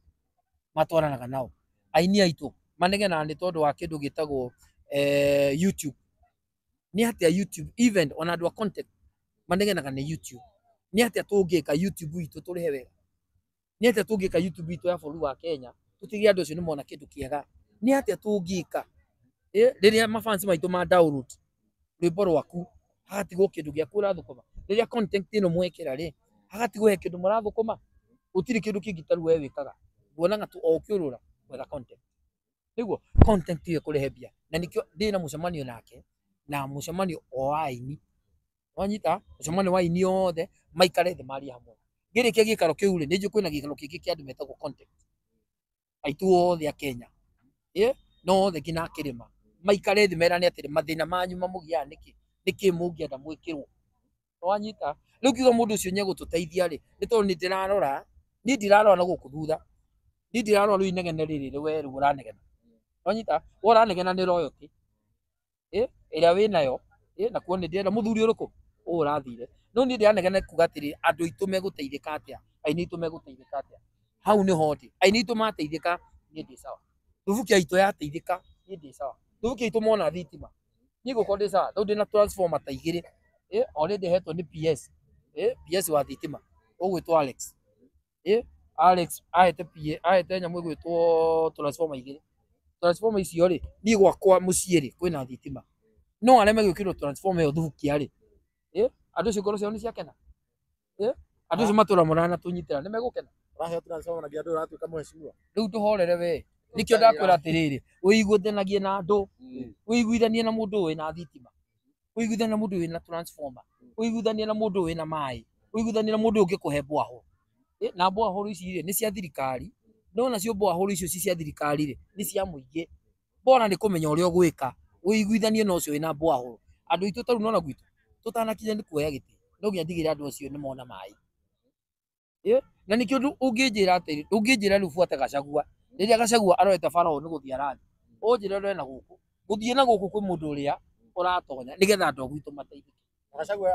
Speaker 4: matwaranaga nao. Aini aitũ manegenaga nĩ tondũ wa kĩndũ gĩtagwo YouTube. Nĩ atĩa YouTube, even ona andũ a content manegenaga nĩ YouTube. Nĩ atĩa tũngĩka YouTube itũ tũrĩhe wega? Nĩ atĩa tũngĩka YouTube itũ ya bũrũri wa Kenya tũtige andũ acio nĩ mona kĩndũ kĩega? Nĩ atĩa tũngĩka rĩrĩa mafans maitũ ma download rwĩmbo rwaku hagatigwo kĩndũ gĩaku ũrathũkũma? Rĩrĩa content ĩno mwekĩra rĩ, hagatigwo he kĩndũ mũrathũkũma? Gũtirĩ kĩndũ kĩngĩ ta rĩu we wĩkaga. Nguonaga tu o ũkĩũrũra gwetha content. Nĩguo content ĩyo ĩkũrehe mbia. Na nĩkĩo ndĩna mũcemanio nake, na mũcemanio o wa aini. Wanyita? Mũcemanio wa aini othe maikare thĩ marie hamwe. Ngĩrĩkia gĩikaro kĩu rĩ, nĩ njũĩ kwĩna gĩikaro kĩngĩ kĩa andũ metagwo content. Aitũ othe a Kenya. No othe nginya kĩrĩma. Maikare thĩ merane atĩrĩ, mathĩna manyu mamũgiaga nĩkĩ? Nĩkĩ mũngĩenda mwĩkĩrwo? Wanyita? Rĩu ngiuga mũndũ ũcio nĩegũtũteithia rĩ, nĩ tondũ nĩ ndĩrarora, niĩ ndirarora na gũkũ thutha. Niĩ ndirarora rĩu inegene rĩrĩ we rĩu ũranegena. Wanyita? We ũranegena nĩ royalty. Ĩrĩa wĩnayo, na kuo nĩ ndĩrenda mũthuri ũrĩkũ? Ũũ ũrathire. No niĩ ndĩranegena kuga atĩrĩ, andũ aitũ megũteithĩka atĩa? Aini aitũ megũteithĩka atĩa? Hau nĩho ndĩ. Aini aitũ mateithĩka, niĩ ndĩ sawa. Thubukia itũ yateithĩka, niĩ ndĩ sawa. Thubukia itũ mona thitima, niĩ ngũkorwo ndĩ sawa. Rĩu ndĩna transformer ta igĩrĩ, already hetwo nĩ PS, PS wa thitima ũgwĩtwo Alex. Alex ahete PA, ahete nyamũ ĩgwĩtwo transformer igĩrĩ. Transformer icio rĩ, niĩ gwakwa mũciĩ rĩ, kwĩna thitima. No arĩa megwĩkĩrwo transformer ĩyo thubukia rĩ, andũ acio ngoro ciao nĩ ciakena. Andũ acio matũra mũrana tũnyitĩra nĩ megũkena.
Speaker 1: Ũraheo transformer na nginya ndũrĩ ũratuĩka mheshimiwa.
Speaker 4: Rĩu ndũhorere we. Nĩkĩo ndakwĩra atĩrĩrĩ, ũiguithanagie na andũ, ũiguithanie na mũndũ wĩna thitima, ũiguithanie na mũndũ wĩna transformer, ũiguithanie na mũndũ wĩna maĩ, ũiguithanie na mũndũ ũngĩkũhe borehole. Na borehole ici rĩ, nĩ cia thirikari, no nacio borehole icio ci cia thirikari rĩ, nĩ cia mũingĩ. Bora nĩ kũmenya ũrĩa ũgwĩka, ũiguithanie na ũcio wĩna borehole. Andũ aitũ ta rĩu nĩwona gwitũ, tũtanakinya nĩ kuoya gĩtĩ, no nginya ndigĩrĩre andũ acio nĩ mona maĩ. Na nĩkĩo ũngĩnjĩra atĩrĩ, ũngĩnjĩra rĩu buate Gachagua, rĩrĩa Gachagua arorete bara ũũ nĩ gũthiĩ arathiĩ, ũnjĩre ũrore na gũkũ, gũthiĩ na gũkũ kwĩ mũndũ ũrĩa ũratonya nĩgetha andũ a gwitũ mateithĩke.
Speaker 1: Gachagua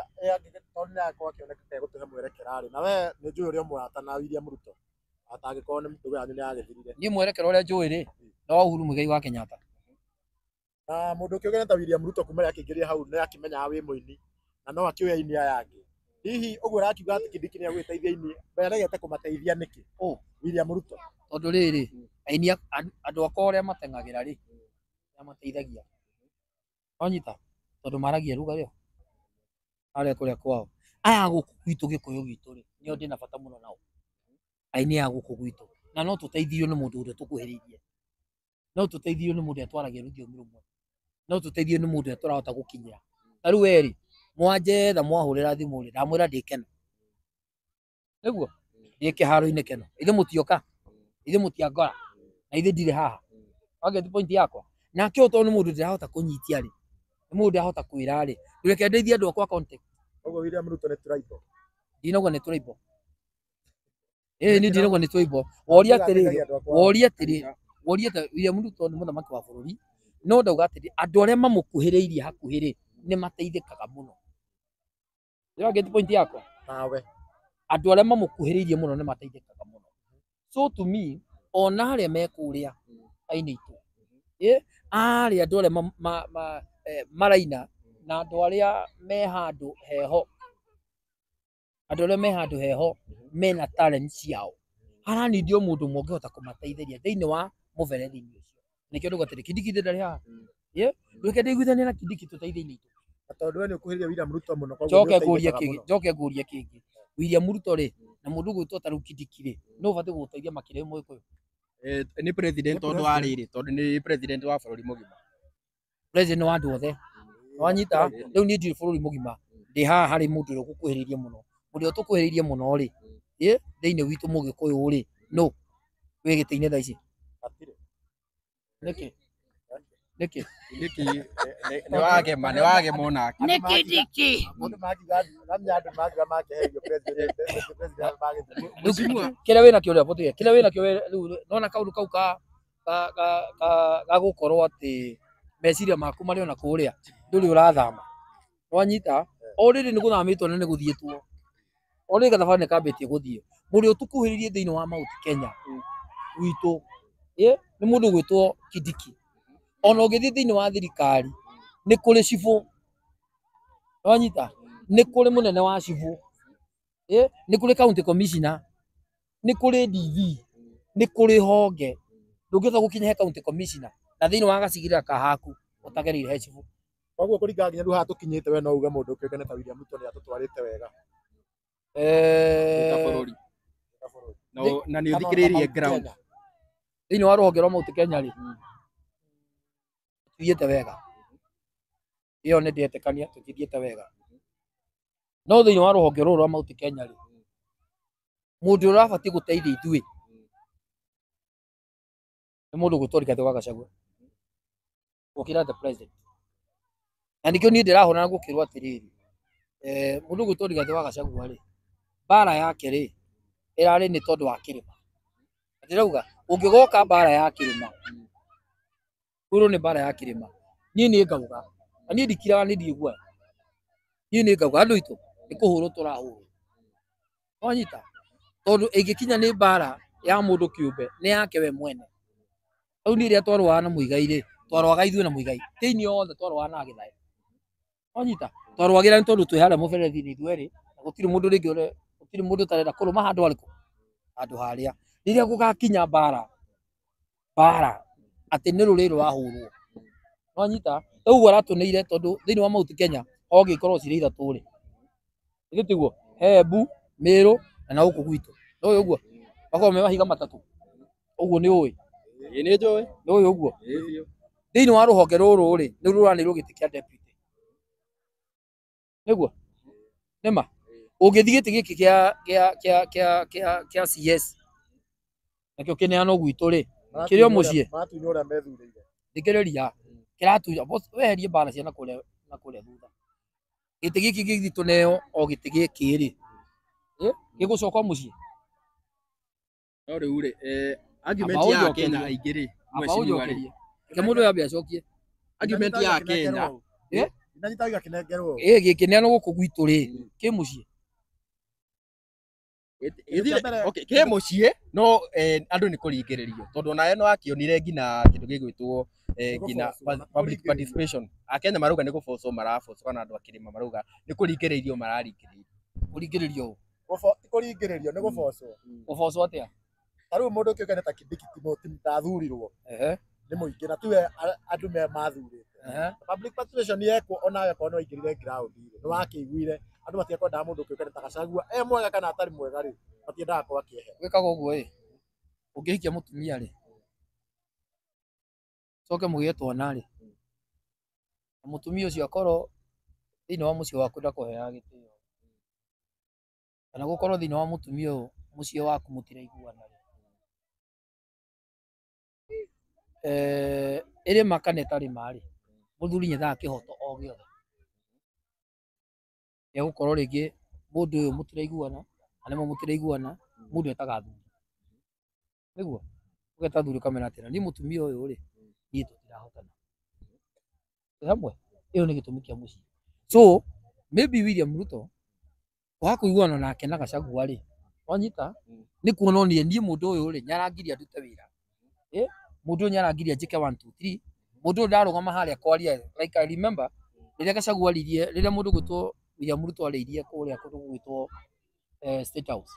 Speaker 1: tondũ nĩ akorwo akĩoneka ta egũtũhe mwerekera rĩ, na we nĩ njũĩ ũrĩa mũrata na William Ruto, atangĩkorwo nĩ ndũgũ yanyu nĩ yagĩthirire.
Speaker 4: Niĩ mwerekera ũrĩa njũĩ rĩ, nĩ wa Uhuru Muigai wa Kenyatta.
Speaker 1: Na mũndũ ũkĩũgene ta William Ruto kuma rĩrĩa akĩingĩrire hau nĩ akĩmenyaga wĩ mũini na no akĩũĩ aini aya angĩ. Hihi ũguo ũrakiuga atĩ Kindiki nĩ egũgĩteithia aini, we aregete kũmateithia nĩkĩ? William Ruto.
Speaker 4: Tondũ rĩrĩ, aini andũ akwa ũrĩa mateng'agĩra rĩ, nĩ amateithagia. Wanyita? Tondũ maragia ruga rĩo harĩa kũrĩa kwao. Aya gũkũ gwitũ Gĩkũyũ gwitũ rĩ, nĩo ndĩna bata mũno nao. Aini aya gũkũ gwitũ. Na no tũteithio nĩ mũndũ ũrĩa tũkuhĩrĩirie. No tũteithio nĩ mũndũ ũrĩa twaragia rũthiomi rũmwe. No tũteithio nĩ mũndũ ũrĩa tũrahota gũkinyĩra. Ta rĩu we rĩ, mwanjetha mwahũrĩra thimũ rĩ, ndamwĩra ndĩ Keno. Nĩguo? Ndĩ kĩharo-inĩ Keno. Ithuĩ mũtioka, ithuĩ mũtiangora, na ithuĩ ndirĩ haha. Waget point yakwa? Nake ũyũ tondũ nĩ mũndũ ndĩrahota kũnyitia rĩ, nĩ mũndũ ndĩrahota kwĩra rĩ, reke ndeithie andũ akwa contact.
Speaker 1: Koguo William Ruto nĩ tribal.
Speaker 4: Ndinauga nĩ tribal. Ĩĩ niĩ ndinauga nĩ tribal. Woria atĩrĩrĩ, woria atĩrĩrĩ, woria atĩrĩrĩ, William Ruto nĩ mũthamaki wa bũrũri, no ndauga atĩrĩrĩ, andũ arĩa mamũkuhĩrĩirie hakuhĩ rĩ, nĩ mateithĩkaga mũno. Nĩ point yakwa?
Speaker 1: Nawe.
Speaker 4: Andũ arĩa mamũkuhĩrĩirie mũno nĩ mateithĩkaga mũno. So to me, ona arĩa me kũrĩa aini aitũ, arĩa andũ arĩa maraina na andũ arĩa me handũ heho, andũ arĩa me handũ heho mena talent ciao, haranindio mũndũ ũmwe ũngĩhota kũmateithĩria thĩinĩ wa mũberethi-inĩ ũcio. Nĩkĩo ndauga atĩrĩ, Kindiki ndarĩ haha. Reke ndĩiguithanie na Kindiki tũteithie aini aitũ.
Speaker 1: Na tondũ we nĩ ũkuhĩrĩirie William Ruto mũno, koguo
Speaker 4: Njoke
Speaker 1: nĩ
Speaker 4: ngũrie
Speaker 1: ũteithĩkaga
Speaker 4: kĩngĩ,
Speaker 1: mũno.
Speaker 4: njoke ngũrie kĩngĩ. William Ruto rĩ, na mũndũ ũgwĩtwo ta rĩu Kindiki rĩ, no ũbatiĩ gũteithia makĩria wĩ Mũgĩkũyũ?
Speaker 3: Nĩ president tondũ wa rĩrĩ, tondũ nĩ president wa bũrũri mũgima.
Speaker 4: President wa andũ othe. Wanyita? Rĩu niĩ ndirĩ bũrũri mũgima, ndĩ haha harĩ mũndũ ũrĩa ũgũkuhĩrĩirie mũno. Mũndũ ũrĩa tũkuhĩrĩirie mũno rĩ, thĩinĩ witũ Mũgĩkũyũ rĩ, no wĩ gĩtĩ-inĩ thaa ici?
Speaker 1: Hatirĩ.
Speaker 4: Nĩkĩ? Nĩkĩ?
Speaker 3: Nĩkĩ? Nĩ wagema, nĩ wagema onake.
Speaker 2: Nĩ Kindiki.
Speaker 1: Andũ makiuga, namenya andũ makiuga makĩherio president, president magĩthiĩ.
Speaker 3: Mheshimiwa,
Speaker 4: Kĩrĩa wĩnakĩo rĩ, abũtĩre. Kĩrĩa wĩnakĩo rĩu nona kaũndũ kau ka ga gũkorwo atĩ meciria maku marĩ ona kũrĩa, ndũrĩ ũrathama. Wanyita? O rĩrĩ nĩ gũthamĩtwo na nĩ gũthiĩtwo. O rĩrĩ gathabarĩ nĩ kambĩtie gũthiĩ. Mũndũ ũrĩa ũtũkuhĩrĩirie thĩinĩ wa Mount Kenya witũ, nĩ mũndũ ũgwĩtwo Kindiki. Ona ũngĩthiĩ thĩinĩ wa thirikari, nĩ kũrĩ cibũ. Wanyita? Nĩ kũrĩ mũnene wa cibũ. Nĩ kũrĩ county commissioner, nĩ kũrĩ DV, nĩ kũrĩ honge. Ndũngĩhota gũkinya he county commissioner na thĩinĩ wa gacigĩrĩra ka haku ũtagereire he cibũ.
Speaker 1: Koguo kũringana nginya rĩu haha tũkinyĩte we no uge mũndũ ũkĩũĩkaine ta William Ruto nĩ atũtwarĩte wega.
Speaker 3: Ta bũrũri. Na nĩ ũthikĩrĩirie ground.
Speaker 4: Thĩinĩ wa rũhonge rwa Mount Kenya rĩ, tũthiĩte wega. Ĩyo nĩ ndetĩkania tũtithiĩte wega. No thĩinĩ wa rũhonge rũrũ rwa Mount Kenya rĩ, mũndũ ũrĩa ũrabatiĩ gũteithia ithuĩ nĩ mũndũ ũgwĩtwo Rigathĩ wa Gachagua gũkĩra the president. Na nĩkĩo niĩ ndĩrahũra na gũkĩrwo atĩrĩrĩ, mũndũ ũgwĩtwo Rigathĩ wa Gachagua rĩ, mbara yake rĩ, ĩrarĩ nĩ tondũ wa kĩrĩma. Ndĩrauga ũngĩgoka mbara ya kĩrĩma, kwĩrwo nĩ mbara ya kĩrĩma, niĩ nĩ ngauga, na niĩ ndikiraga nĩ ndirĩ guoya. Niĩ nĩ ngauga andũ aitũ nĩ kũhũrwo tũrahũrwo. Wanyita? Tondũ ĩngĩkinya nĩ mbara Ya mũndũ kĩũmbe nĩ yake we mwene. Rĩu niĩ rĩrĩa twarũaga na Muigai rĩ, twarũaga ithuĩ na Muigai, thĩinĩ othe twarũaga na Gĩthae. Wanyita? Twarũagĩra nĩ tondũ twĩ harĩa mũberethi-inĩ ithuerĩ, na gũtirĩ mũndũ rĩngĩ gũtirĩ mũndũ ũtarenda kũrũma handũ harĩkũ? Handũ harĩa. Rĩrĩa gũgakinya mbara, mbara atĩ nĩ rũrĩrĩ rũrahũrwo. Wanyita? Ũguo aratũneire tondũ thĩinĩ wa Mount Kenya honge ikoragwo cirĩ ithatũ rĩ. Githĩ tiguo? He Embu, Meru na gũkũ gwitũ. Nĩũĩ ũguo? Makoragwo me mahiga matatũ. Ũguo nĩ ũĩ?
Speaker 3: Ĩĩ nĩ njũĩ.
Speaker 4: Nĩ ũĩ ũguo?
Speaker 3: Ĩĩ biũ.
Speaker 4: Thĩinĩ wa rũhonge rũrũ rĩ, nĩ rũranĩrwo gĩtĩ kĩa deputy. Nĩguo? Nĩma? Ũngĩthiĩ gĩtĩ gĩkĩ kĩa CS nakĩo kĩneanwo gwitũ rĩ, kĩrĩ o mũciĩ.
Speaker 1: Maratunywo ũrĩa methurĩire.
Speaker 4: Thikĩrĩria, kĩratunya weherie mbara cia nakũrĩa nakũrĩa thutha. Gĩtĩ gĩkĩ gĩgĩthiĩ tũneo o gĩtĩ gĩkĩ rĩ, gĩgũcoka mũciĩ.
Speaker 3: No rĩu rĩ, argument
Speaker 4: Amba
Speaker 3: ya
Speaker 4: ũnjokerie.
Speaker 3: Kenya aingĩ rĩ,
Speaker 4: Amba
Speaker 3: mheshimiwa rĩ,
Speaker 4: ũnjokerie. Reke mũndũ ũyũ ambe acokie.
Speaker 3: argument ya Kenya
Speaker 4: Eh?
Speaker 1: Ndinanyita gĩakĩnengerwo.
Speaker 4: Ĩ gĩkĩneanwo gũkũ gwitũ rĩ, kĩ mũciĩ.
Speaker 1: Kĩndũ kĩa mbere-
Speaker 3: Okay, kĩ mũciĩ no andũ nĩ kũringĩrĩrio tondũ onawe no akĩonire nginya kĩndũ gĩgwĩtwo nginya
Speaker 1: Nĩ gũbocwo,
Speaker 3: public
Speaker 1: kũringĩrĩrio.
Speaker 3: participation. Akenya marauga nĩ gũbocwo marabocwo kana andũ a kĩrĩma marauga nĩ kũringĩrĩrio mararingĩrĩrio.
Speaker 4: Kũringĩrĩrio ũ?
Speaker 1: Ti kũringĩrĩrio nĩ gũbocwo.
Speaker 4: Gũbocwo atĩa?
Speaker 1: Ta rĩu mũndũ ũkĩũkaine ta Kindiki ti ndathurirwo nĩ mũingĩ na tiwe andũ me mathurĩte. Public participation yekwo onawe okorwo nĩ waingĩrire ground rĩ, nĩ wakĩiguire andũ matiakwendaga mũndũ ũkĩũkaine ta Gachagua e mwega kana atarĩ mwega rĩ, matiendaga akorwo akĩehera.
Speaker 4: Gwĩkaga ũguo ĩ, ũngĩhikia mũtumia rĩ, coke mũgĩe twana rĩ, na mũtumia ũcio akorwo thĩinĩ wa mũciĩ waku ndakũheaga gĩtĩo, kana gũkorwo thĩinĩ wa mũtumia ũyũ mũciĩ waku mũtiraiguana rĩ, ĩrĩ ma kana ĩtarĩ ma rĩ, mũthuri nĩethaga kĩhoto o gĩothe gĩa gũkorwo rĩngĩ mũndũ ũyũ mũtiraiguana, na nĩma mũtiraiguana, mũndũ etaga athuri. Nĩguo? Ũgeta athuri ũkamera atĩrĩ, niĩ mũtumia ũyũ rĩ, niĩ tũtirahotana. Twĩ hamwe? Ĩyo nĩ gĩtũmi kĩa mũciĩ. So, maybe William Ruto kwaga kũiguana nake na Gachagua rĩ, wanyita? Nĩ kuona onire niĩ mũndũ ũyũ rĩ, nĩarangiria ndute wĩra. Mũndũ ũyũ nĩarangiria njĩke 1 2 3. Mũndũ ũyũ ndarũgama harĩa kwaria, like I remember rĩrĩa Gachagua aririe, rĩrĩa mũndũ ũgwĩtwo William Ruto arĩirie kũrĩa kũndũ gũgwĩtwo State House.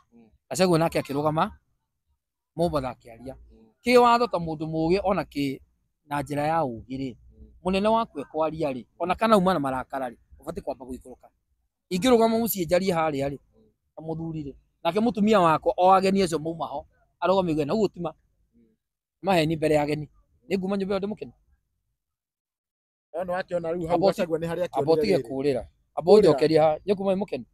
Speaker 4: Gachagua nake akĩrũgama Mombatha akĩaria. Kĩwatho ta mũndũ mũgĩ ona kĩ na njĩra ya ũgĩ rĩ, mũnene waku ekwaria rĩ, ona kana uma na marakara rĩ, ũbatiĩ kwamba gũikũrũka. Ingĩrũgama mũciĩ njarie harĩa rĩ, ta mũthuri rĩ, nake mũtumia wakwa o ageni acio mauma ho, arũgame auge na ũguo ti ma maheni mbere ya ageni. Nĩ nguma nyũmba ĩyo ndĩmũkene.
Speaker 1: No nĩ wakĩona rĩu hau
Speaker 4: Amba
Speaker 1: Gachagua nĩ harĩa
Speaker 4: Amba
Speaker 1: akĩonire
Speaker 4: ũtige
Speaker 1: rĩrĩ.
Speaker 4: kũũrĩra. Amba
Speaker 1: Kũũrĩra.
Speaker 4: ũnjokerie haha. Nĩ nguma ndĩmũkenu.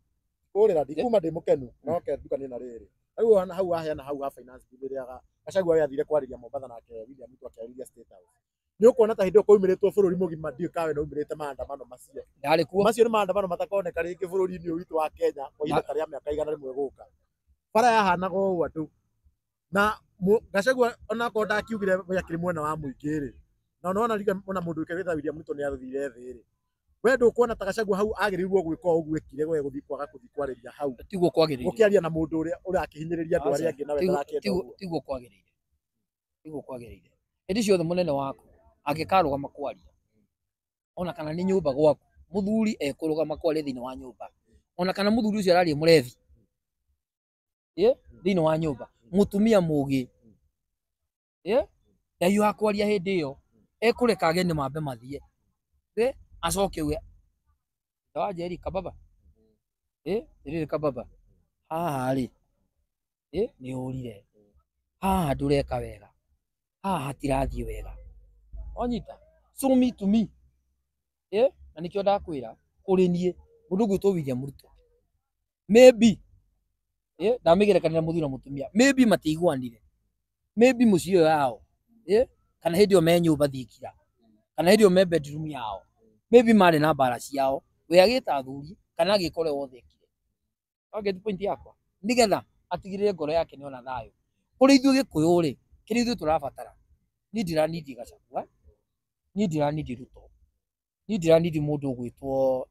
Speaker 1: Kũũrĩra ndikuma ndĩ mũkenu no ke ndukanie na rĩrĩ. Rĩu ona hau waheana hau ha finance bill rĩrĩa Gachagua we athire kwarĩria Mombatha nake William Ruto akĩarĩria State House. Nĩ ũkuona ta hĩndĩ ĩyo kwaumĩrĩtwo bũrũri mũgima ndiũĩ kana we nĩwaumĩrĩte maandamano macio.
Speaker 4: Ndarĩ kuo.
Speaker 1: Macio nĩ maandamano matakoneka rĩngĩ bũrũri-inĩ ũyũ witũ wa Kenya kwa ihinda ta rĩa mĩaka 100 gũka. Bara yahanaga ũũ andũ na Gachagua onakorwo ndakiugire we akĩrĩ mwena wa mũingĩ rĩ, na nĩwona rĩrĩa ona mũndũ ũkĩgwĩta William Ruto nĩathire thĩ rĩ, we ndũkuona ta Gachagua hau agĩrĩirwo gwĩka o ũguo ekire we gũthiĩ kwaga gũthiĩ kwarĩria hau.
Speaker 4: Tiguo kwagĩrĩire.
Speaker 1: Gũkĩaria na mũndũ ũrĩa ũrakĩhinyĩrĩria andũ arĩa angĩ na we ndarakĩenda ũguo.
Speaker 4: Tiguo kwagĩrĩire. Tiguo kwagĩrĩire. Hĩndĩ ciothe mũnene waku angĩkarũgama kwaria, ona kana nĩ nyũmba gwaku, mũthuri ekũrũgama kwaria thĩinĩ wa nyũmba, ona kana mũthuri ũcio araria mũrebi thĩinĩ wa nyũmba, mũtumia mũgĩ ndahiũha kwaria hĩndĩ ĩyo, ekũreka ageni mambe mathiĩ, acoke auge Wanjeri kababa, rĩrĩ kababa, haha rĩ, nĩ ũrire, haha ndũreka wega, haha hatirathiĩ wega, wanyita? So me to me, na nĩkĩo ndakwĩra kũrĩ niĩ mũndũ ũgwĩtwo William Ruto, maybe ndamĩgerekania na mũthuri na mũtumia, maybe matiiguanire, maybe mũciĩ ũyũ yao, kana hĩndĩ ĩyo me nyũmba thingira, kana hĩndĩ ĩyo me bedroom yao, maybe marĩ na mbara ciao, we agĩta athuri kana agĩka ũrĩa wothe ekire. Get point yakwa, nĩgetha atigĩrĩre ngoro yake nĩona thayũ. Kũrĩ ithuĩ Gĩkũyũ rĩ, kĩrĩa ithuĩ tũrabatara, niĩ ndiranindi Gachagua, niĩ ndiranindi Ruto, niĩ ndiranindi mũndũ ũgwĩtwo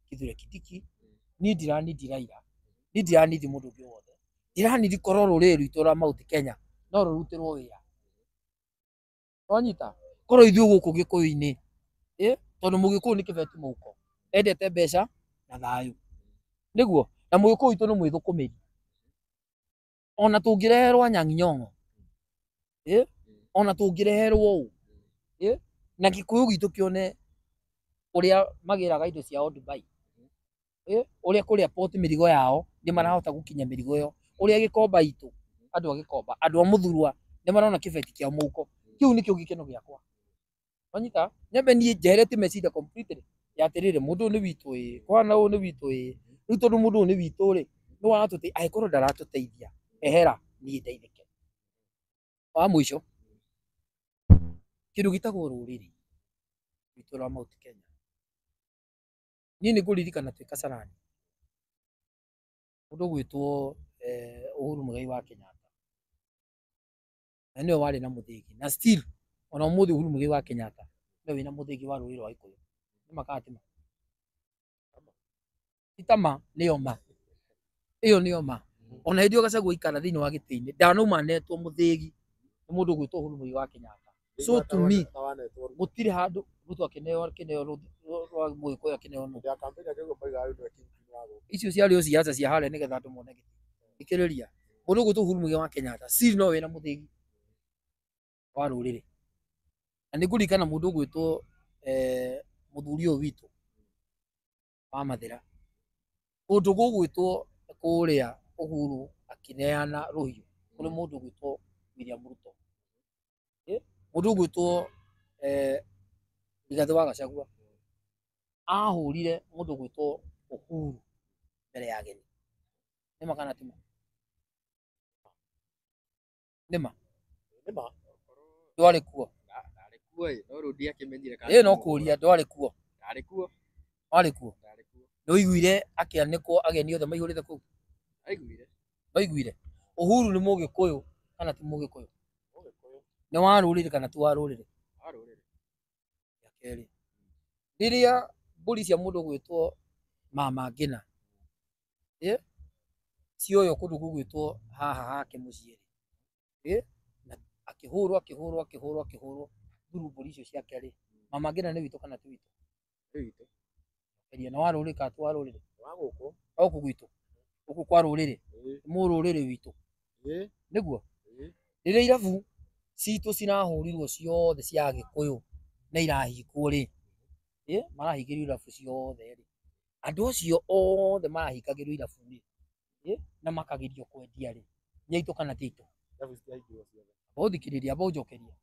Speaker 4: Kithure Kindiki, niĩ ndiranindi Raila, niĩ ndiranindi mũndũ ũngĩ wothe. Ndĩraniri korwo rũrĩrĩ rwitũ rwa Mount Kenya no rũrutĩrwo wĩra. Wanyita? Korwo ithuĩ gũkũ Gĩkũyũ-inĩ, tondũ Mũgĩkũyũ nĩ kĩbeti mũhuko, endete mbeca na thayũ. Nĩguo? Na Mũgĩkũyũ witũ nĩ mwĩthũkũmĩri. Ona tũngĩreherwo Anyang'i Nyong'o, ona tũngĩreherwo ũ, na Gĩkũyũ gitũ kĩone ũrĩa magĩraga indo ciao Dubai, ũrĩa kũrĩa port mĩrigo yao nĩ marahota gũkinya mĩrigo ĩyo, ũrĩa Gĩkomba itũ, andũ a Gĩkomba, andũ a Mũthurwa nĩ marona kĩbeti kĩao mũhuko. Kĩu nĩkĩo gĩkeno gĩakwa. Wanyita? Nyambe niĩ njeheretie meciria completely ya atĩrĩrĩ, mũndũ ũyũ nĩ witũ ĩĩ, kwana ũyũ nĩ witũ ĩĩ, rĩu tondũ mũndũ ũyũ nĩ witũ rĩ, nĩ waratũteithia, angĩkorwo ndaratũteithia, ehera niĩ ndeithĩke. Wa mũico, kĩndũ gĩtagwo rũrĩrĩ rwitũ rwa Mount Kenya. Niĩ nĩ ngũririkana twĩ Kasarani, mũndũ ũgwĩtwo Uhuru Muigai wa Kenyatta, na nĩwe warĩ na mũthĩgi, na still ona ũmũthĩ Uhuru Muigai wa Kenyatta nĩwe wĩna mũthĩgi wa rũrĩrĩ rwa Gĩkũyũ. Nĩ ma kana ti ma? Ti ta ma, nĩyo ma. Ĩyo nĩyo ma. Ona hĩndĩ ĩyo Gachagua aikara thĩinĩ wa gĩtĩ-inĩ, ndanauma anetwo mũthĩgi nĩ mũndũ ũgwĩtwo Uhuru Muigai wa Kenyatta. So to me, gũtirĩ handũ Ruto akĩneo kĩneo rwa Mũgĩkũyũ akĩneo nũ. Icio ciarĩ o ciaca cia harĩa nĩgetha andũ mone gĩtĩ. Thikĩrĩria, mũndũ ũgwĩtwo Uhuru Muigai wa Kenyatta still no wĩna mũthĩgi wa rũrĩrĩ. Na nĩ ngũririkana mũndũ ũgwĩtwo mũthuri ũyũ witũ wa Mathĩra, kũndũ gũgwĩtwo kũrĩa Uhuru akĩneana rũhiũ kũrĩ mũndũ ũgwĩtwo William Ruto, mũndũ ũgwĩtwo Rigathĩ wa Gachagua ahũrire mũndũ ũgwĩtwo Uhuru mbere ya ageni. Nĩ ma kana ti ma? Nĩ ma? Ndwarĩ kuo.
Speaker 3: Ndarĩ kuo ĩ, no rĩu ndiakĩmenyire kana
Speaker 4: Ĩ no kũria ndwarĩ kuo.
Speaker 3: Ndarĩ kuo.
Speaker 4: Warĩ kuo.
Speaker 3: Ndarĩ kuo.
Speaker 4: Nĩ ũiguire akĩanĩkwo ageni othe maihũrĩte kũu?
Speaker 3: Aiguire.
Speaker 4: Waiguire? Uhuru nĩ Mũgĩkũyũ kana ti Mũgĩkũyũ? Nĩ wa rũrĩrĩ kana ti wa rũrĩrĩ?
Speaker 3: Wa rũrĩrĩ.
Speaker 4: Ya kerĩ, rĩrĩa mbũri cia mũndũ ũgwĩtwo Mama Ngina cioywo kũndũ gũgwĩtwo haha hake mũciĩ rĩ, na akĩhũrwo akĩhũrwo akĩhũrwo akĩhũrwo through mbũri icio ciake rĩ, Mama Ngina nĩ witũ kana ti witũ?
Speaker 3: Nĩ witũ.
Speaker 4: Geria nĩ wa rũrĩrĩ kana ti wa rũrĩrĩ?
Speaker 1: Wa gũkũ.
Speaker 4: Wa gũkũ gwitũ. Gũkũ kwa rũrĩrĩ. Mũrũrĩrĩ witũ. Nĩguo? Rĩrĩa irabu citũ cirahũrirwo ciothe cia Agĩkũyũ na irahingwo rĩ, marahingĩrio irabu ciothe rĩ, andũ acio othe marahingagĩrwo irabu rĩ, na makagirio kwendia rĩ, nĩ aitũ kana ti aitũ? Amba ũthikĩrĩrie, amba ũnjokerie.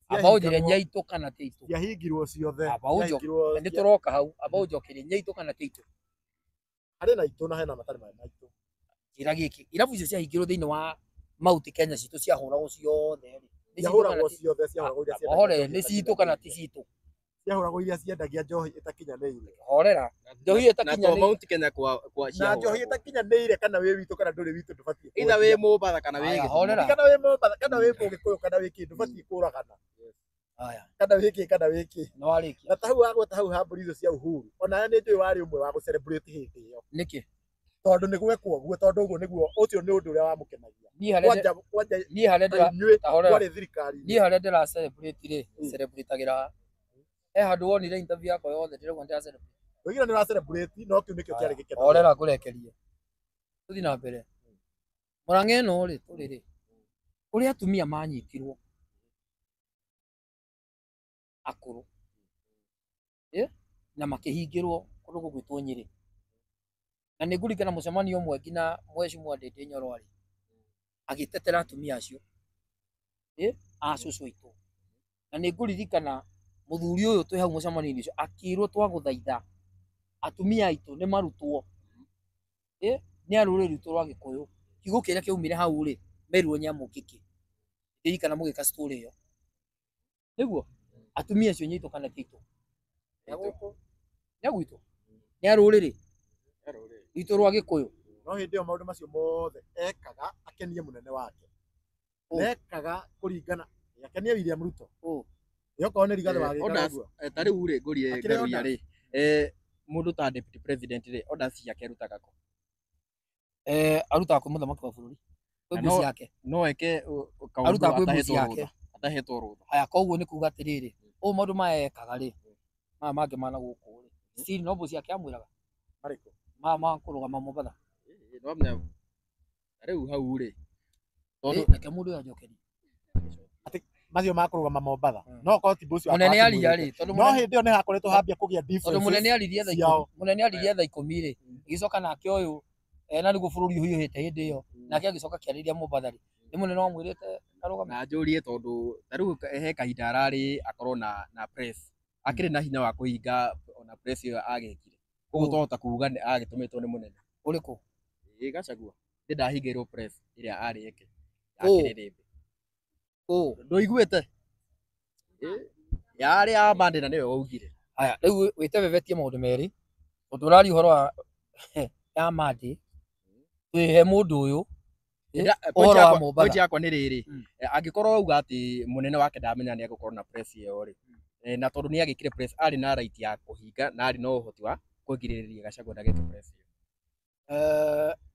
Speaker 4: Amba ũnjĩre nĩ aitũ kana ti aitũ?
Speaker 1: Ciahingirwo ciothe.
Speaker 4: Amba ũnjokerie, nĩ tũroka hau, amba ũnjokerie nĩ aitũ kana ti aitũ?
Speaker 1: Harĩ na aitũ na hena matarĩ ma aitũ.
Speaker 4: Njĩra gĩkĩ, irabu icio ciahingirwo thĩinĩ wa Mount Kenya citũ ciahũragwo ciothe rĩ,
Speaker 1: Ciahũragwo ciothe, ciahũragwo iria ciendagia
Speaker 4: Hore, nĩ citũ kana ti citũ?
Speaker 1: Ciahũragwo iria ciendagia njohi ĩtakinyanĩire.
Speaker 4: Horera, njohi
Speaker 3: Na to
Speaker 4: ĩtakinyanĩire.
Speaker 3: Mount Kenya kwa
Speaker 1: Na njohi ĩtakinyanĩire kana wĩ witũ kana ndũrĩ witũ ndũbatiĩ.
Speaker 3: Either wĩ Mombatha kana wĩ
Speaker 4: Aya,
Speaker 3: Gĩthumo.
Speaker 4: horera.
Speaker 1: Kana wĩ Mombatha kana wĩ Mũgĩkũyũ kana wĩ kĩ ndũbatiĩ kũragana.
Speaker 4: Aya.
Speaker 1: Kana wĩ kĩ kana wĩ kĩ.
Speaker 4: Nĩ warĩkia.
Speaker 1: Na ta hau wagweta hau ha mbũri icio cia Uhuru. Ona nĩ njũĩ warĩ ũmwe wa gũ celebrate hĩndĩ ĩyo.
Speaker 4: Nĩkĩ?
Speaker 1: Tondũ nĩ gwekwo ũguo, tondũ ũguo nĩguo ũcio nĩ ũndũ ũrĩa wamũkenagia.
Speaker 4: Niĩ harĩa
Speaker 1: Kwanja
Speaker 4: niĩ harĩa ndĩra
Speaker 1: inyuĩ
Speaker 4: horera.
Speaker 1: kwarĩ thirikari.
Speaker 4: Niĩ harĩa ndĩra celebrate rĩ, celebrate-agĩra he handũ wonire interview yakwa yothe ndĩrauga ndĩra celebrate.
Speaker 1: Oigire nĩ ũra celebrate no kĩu nĩkĩo kĩarĩ gĩkeno.
Speaker 4: Horera ngũrekerie. Tũthiĩ na mbere. Mũrang'a ĩno rĩ, tũrĩ rĩ, kũrĩ atumia manyitirwo akũrũ na makĩhingĩrwo kũndũ gũgwĩtwo Nyĩrĩ. Na nĩ ngũririkana mũcemanio ũmwe nginya mheshimiwa Ndindi Nyoro arĩ agĩtetera atumia acio a cũcũ aitũ. Na nĩ ngũririkana mũthuri ũyũ twĩ hau mũcemanio-inĩ ũcio akĩrwo twagũthaitha atumia aitũ nĩ marutwo nĩ a rũrĩrĩ rwitũ rwa Gĩkũyũ. Kiugo kĩrĩa kĩaumire hau rĩ, merirwo nyamũngĩkĩ. Ndirikana mũgĩka story ĩyo. Nĩguo atumia acio nĩ aitũ kana ti aitũ? Nĩ a gwitũ? Nĩ a rũrĩrĩ rwitũ rwa Gĩkũyũ.
Speaker 1: No hĩndĩ ĩyo maũndũ macio mothe ekaga akenie mũnene wake. Ekaga kũringana akenie William Ruto. Yokorwo nĩ Rigathĩ wa gĩkaga ũguo.
Speaker 3: Ta rĩu rĩ ngũrie
Speaker 1: Akĩrĩ
Speaker 3: Ngaruiya
Speaker 1: orders.
Speaker 3: rĩ, mũndũ ta deputy president rĩ, orders ciake arutaga kũ?
Speaker 4: Arutaga kwĩ mũthamaki wa bũrũri, kwĩ
Speaker 3: Na
Speaker 4: mbuci yake.
Speaker 3: No eke kaũndũ
Speaker 4: Arutaga kwĩ mbuci
Speaker 3: atahetwo
Speaker 4: yake.
Speaker 3: rũtha, atahetwo rũtha.
Speaker 4: Haya, koguo nĩ kuga atĩrĩrĩ, ũũ maũndũ maya ekaga rĩ, maya mangĩ mana gũkũ rĩ, still no mbuci yake amwĩraga
Speaker 1: Marĩkũ?
Speaker 4: Ma kũrũgama Mombatha.
Speaker 3: No menya rĩu hau rĩ, tondũ
Speaker 4: Reke mũndũ ũyũ anjokerie.
Speaker 1: Macio ma kũrũgama Mombatha. No korwo ti mbuci wakwa
Speaker 4: Mũnene aria
Speaker 1: akĩmwĩrĩte.
Speaker 4: rĩ, tondũ
Speaker 1: No
Speaker 4: mũnene
Speaker 1: hĩndĩ ĩyo nĩ hakoretwo hambia kũgĩa
Speaker 4: tondũ mũnene
Speaker 1: differences
Speaker 4: aririe thaa
Speaker 1: ciao.
Speaker 4: ikũmi, mũnene aririe thaa ikũmi rĩ, ĩgĩcoka nake ũyũ na nĩguo bũrũri ũhiũhĩte hĩndĩ ĩyo, nake agĩcoka akĩarĩria Mombatha rĩ, nĩ mũnene wamwĩrĩte arũgame.
Speaker 3: Na njũrie tondũ ta rĩu he kahinda ararĩ akorwo na press, akĩrĩ na hinya wa kũhinga ona press ĩyo agĩkire, koguo twahota kuga nĩ agĩtũmĩtwo nĩ mũnene.
Speaker 4: Ũrĩkũ?
Speaker 3: Ĩ Gachagua nĩ ndahingĩirwo press ĩrĩa arĩ eke ya
Speaker 4: Ũ.
Speaker 3: kĩrĩrĩmbĩ.
Speaker 4: Ũ.
Speaker 3: Ndũiguĩte? Yarĩ ya Monday na nĩwe waugire.
Speaker 4: Haya, rĩu wĩtebebetie maũndũ merĩ, tondũ ũraria ũhoro wa ya Monday, twĩhe mũndũ ũyũ ũhoro wa Mombatha.
Speaker 3: Point yakwa nĩ rĩrĩ, angĩkorwo auga atĩ mũnene wake ndamenya nĩ egũkorwo na press ĩyo rĩ, na tondũ nĩ agĩkire press, arĩ na right ya kũhinga na arĩ na ũhoti wa kũgirĩrĩria Gachagua ndageke press ĩyo.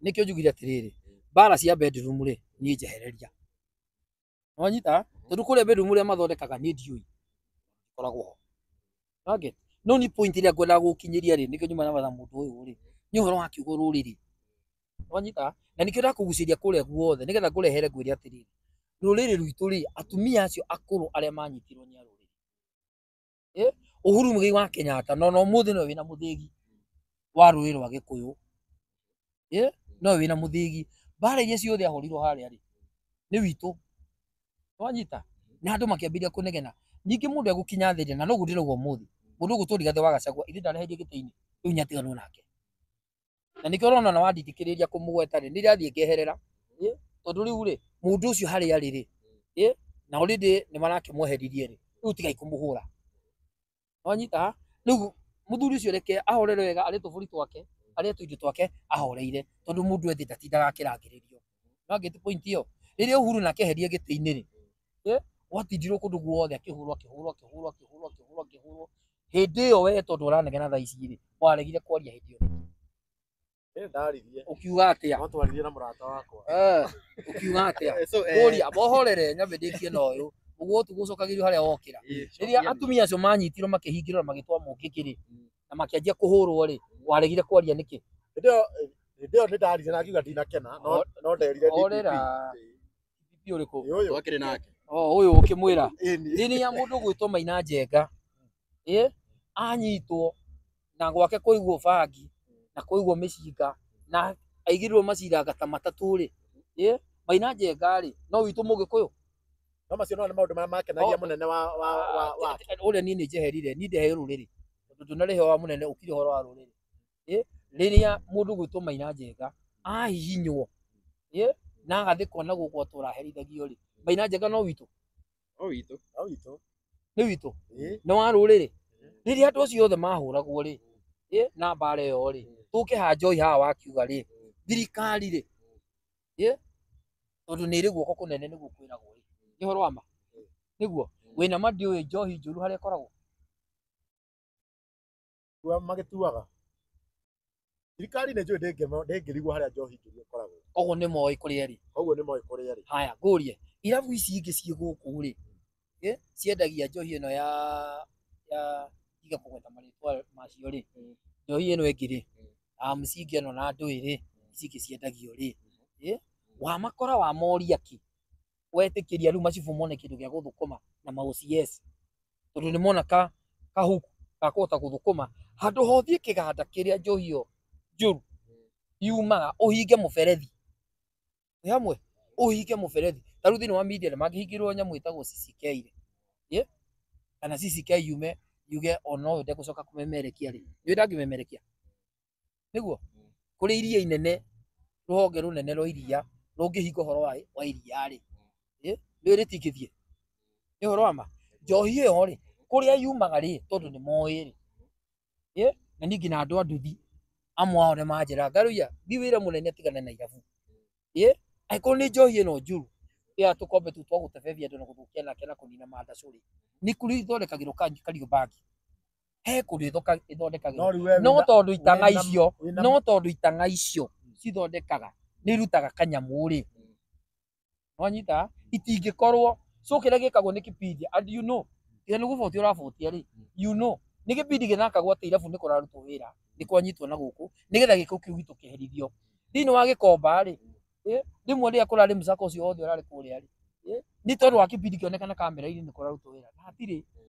Speaker 4: Nĩkĩo njugire atĩrĩrĩ, mbara cia bedroom rĩ, niĩ njehereria. Wanyita? Tondũ kũrĩa bedroom ũrĩa mathondekaga niĩ ndiũĩ. Koragwo ho. Nage? No ni point ĩrĩa ngwendaga gũkinyĩria rĩ, nĩkĩo nyuma na batha mũndũ ũyũ rĩ, nĩ ũhoro wa kiugo rũrĩrĩ. Wanyita? Na nĩkĩo ndakũgucĩria kũrĩa guothe, nĩgetha ngũrehere ngwĩre atĩrĩrĩ, rũrĩrĩ rwitũ rĩ, atumia acio akũrũ arĩa manyitirwo nĩ arũrĩrĩ. Uhuru Muigai wa Kenyatta no no ũmũthĩ nowe wĩna mũthĩgi wa rũrĩrĩ rwa Gĩkũyũ. Nowe wĩna mũthĩgi. Mbara iria ciothe ahũrirwo harĩa rĩ, nĩ witũ. Wanyita? Na andũ makĩambĩrĩria kũnegena. Ningĩ mũndũ egũkinya thĩ rĩ, na noguo ndĩrauga ũmũthĩ, mũndũ ũgũtwo Rigathĩ wa Gachagua, ithe ndareherie gĩtĩ-inĩ, rĩu nĩatiganwo nake. Na nĩkĩo ũrona na wandindĩkĩrĩria kũmũgweta rĩ, nĩndĩrathiĩ ngeherera. Tondũ rĩu rĩ, mũndũ ũcio harĩa arĩ rĩ, na already nĩmarakĩmweheririe rĩ, rĩu tigai kũmũhũra. Wanyita? Rĩu mũthuri ũcio reke ahorere wega, arĩe tũbũri twake, arĩe tũindo twake, ahoreire, tondũ mũndũ ethĩ ndatindaga akĩrangĩrĩrio. Nĩwangĩte point ĩyo? Rĩrĩa Uhuru nake eherie gĩtĩ-inĩ rĩ, gwatindirwo kũndũ guothe akĩhũrwo, akĩhũrwo, akĩhũrwo, akĩhũrwo, akĩhũrwo, akĩhũrwo. Hĩndĩ ĩyo we tondũ ũranegena thaa ici rĩ, waregire kwaria hĩndĩ ĩyo.
Speaker 1: Ndaririe.
Speaker 4: Ũkiuga atĩa?
Speaker 1: No twaririe na mũrata wakwa.
Speaker 4: Ũkiuga atĩa? Ngũria, mohorere nyambe ndĩkie na ũyũ. Ũguo tũgũcokagĩrio harĩa wokĩra. Rĩrĩa atumia acio manyitirwo makĩhingĩrwo na magĩtwamwo ngĩkĩ rĩ, na makĩanjia kũhũrwo rĩ, waregire kwaria nĩkĩ?
Speaker 1: Hĩndĩ ĩyo nĩ ndaririe na ngiuga ndinakena, no nderire DPP.
Speaker 4: Horera. DPP ũrĩkũ?
Speaker 1: Ũyũ.
Speaker 3: Twakĩrĩ nake.
Speaker 4: O ũyũ ũkĩmwĩra. Rĩrĩa mũndũ ũgwĩtwo Maina Njenga, anyitwo na gwake kũigwo bangi na kũigwo mĩcinga na aigĩrĩrwo maciranga ta matatũ rĩ, Maina Njenga rĩ, no witũ Mũgĩkũyũ.
Speaker 1: No macio no nĩ maũndũ marĩa makenagia mũnene wa
Speaker 4: ũrĩa niĩ nĩ njeherire, niĩ ndehe rũrĩrĩ. Tondũ ndũnarĩhe wa mũnene ũkire ũhoro wa rũrĩrĩ. Rĩrĩa mũndũ ũgwĩtwo Maina Njenga ahihinywo, na agathĩkwo na gũkũ atũraherithagio rĩ, Maina Njenga no witũ.
Speaker 3: No witũ.
Speaker 1: No witũ.
Speaker 4: Nĩ witũ. Nĩ wa rũrĩrĩ. Rĩrĩa andũ acio othe mahũragwo rĩ, na mbara ĩyo rĩ, tũke ha Joy haha wakiuga rĩ, thirikari rĩ, tondũ nĩ ĩrĩ guoko kũnene nĩguo kwĩragwo rĩ, nĩ ũhoro wa ma? Nĩguo. Wĩna ma ndiũĩ njohi njũru harĩa ĩkoragwo?
Speaker 1: Tua magĩtuaga. Thirikari nĩ njũĩ ndĩngĩrigwo harĩa njohi njũru ĩkoragwo.
Speaker 4: Koguo nĩ moĩ kũrĩa ĩrĩ.
Speaker 1: Koguo nĩ moĩ kũrĩa ĩrĩ.
Speaker 4: Haya, ngũrie, irabu ici ingĩ ciĩ gũkũ rĩ, ciendagia njohi ĩno ya tiga kũgweta marĩtwa macio rĩ, njohi ĩno ĩngĩ rĩ, ya mcingi ĩno na ndũĩ rĩ, ici ingĩ ciendagio rĩ, wamakora wamoria kĩ, wetĩkĩria rĩu macibũ mone kĩndũ gĩa gũthũkũma na ma OCS, tondũ nĩ mona kahuku ga kũhota gũthũkũma, handũ ha ũthiĩ kĩganda kĩrĩa njohi ĩyo njũru yumaga, ũhinge mũberethi. Wĩ hamwe? Ũhinge mũberethi. Ta rĩu thĩinĩ wa media nĩ mangĩhingĩrwo nyamũ ĩtagwo CCK rĩ, kana CCK yume yuge ona ũyũ ndegũcoka kũmemerekia rĩ, nĩũĩ ndangĩmemerekia? Nĩguo? Kũrĩ iria inene, rũhonge rũnene rwa iria, rũngĩhinga ũhoro wa iria rĩ, nĩũĩ rĩtingĩthiĩ? Nĩ ũhoro wa ma? Njohi ĩyo rĩ, kũrĩa yumaga rĩ, tondũ nĩ moĩ rĩ, na ningĩ na andũ a nduthi, amwe ao nĩ manjĩraga, Ngaruiya, thiĩ wĩre mũnene atigane na irabu. Angĩkorwo nĩ njohi ĩno njũru, ya tũkombe tũu twa gũtebebia andũ na gũthũkia nake na kũnina mandacũ rĩ, nĩ kũrĩ ithondekagĩrwo Kariobangi. He kũndũ ĩthondekagĩrwo. No tondũ itang'a icio, no tondũ itang'a icio cithondekaga Nĩ irutaga kanyamũ rĩ, nwanyita itingĩkorwo. So kĩrĩa gĩkagwo nĩ kipindi, and you know, tiga nĩ gũbotia ũrabotia rĩ, you know nĩ gĩbindi gĩthakagwo atĩ irabu nĩ kũrarutwo wĩra, nĩ kwanyitwo na gũkũ nĩgetha gĩko kĩu gitũ kĩherithio thĩinĩ wa gĩkomba rĩ. Rĩmwe rĩrĩa kũrarĩ mũcako ũcio wothe ũrarĩ kũrĩa rĩ, nĩ tondũ wa kĩbindi kĩonekana kamera-inĩ nĩ kũrarutwo wĩra na hatirĩ.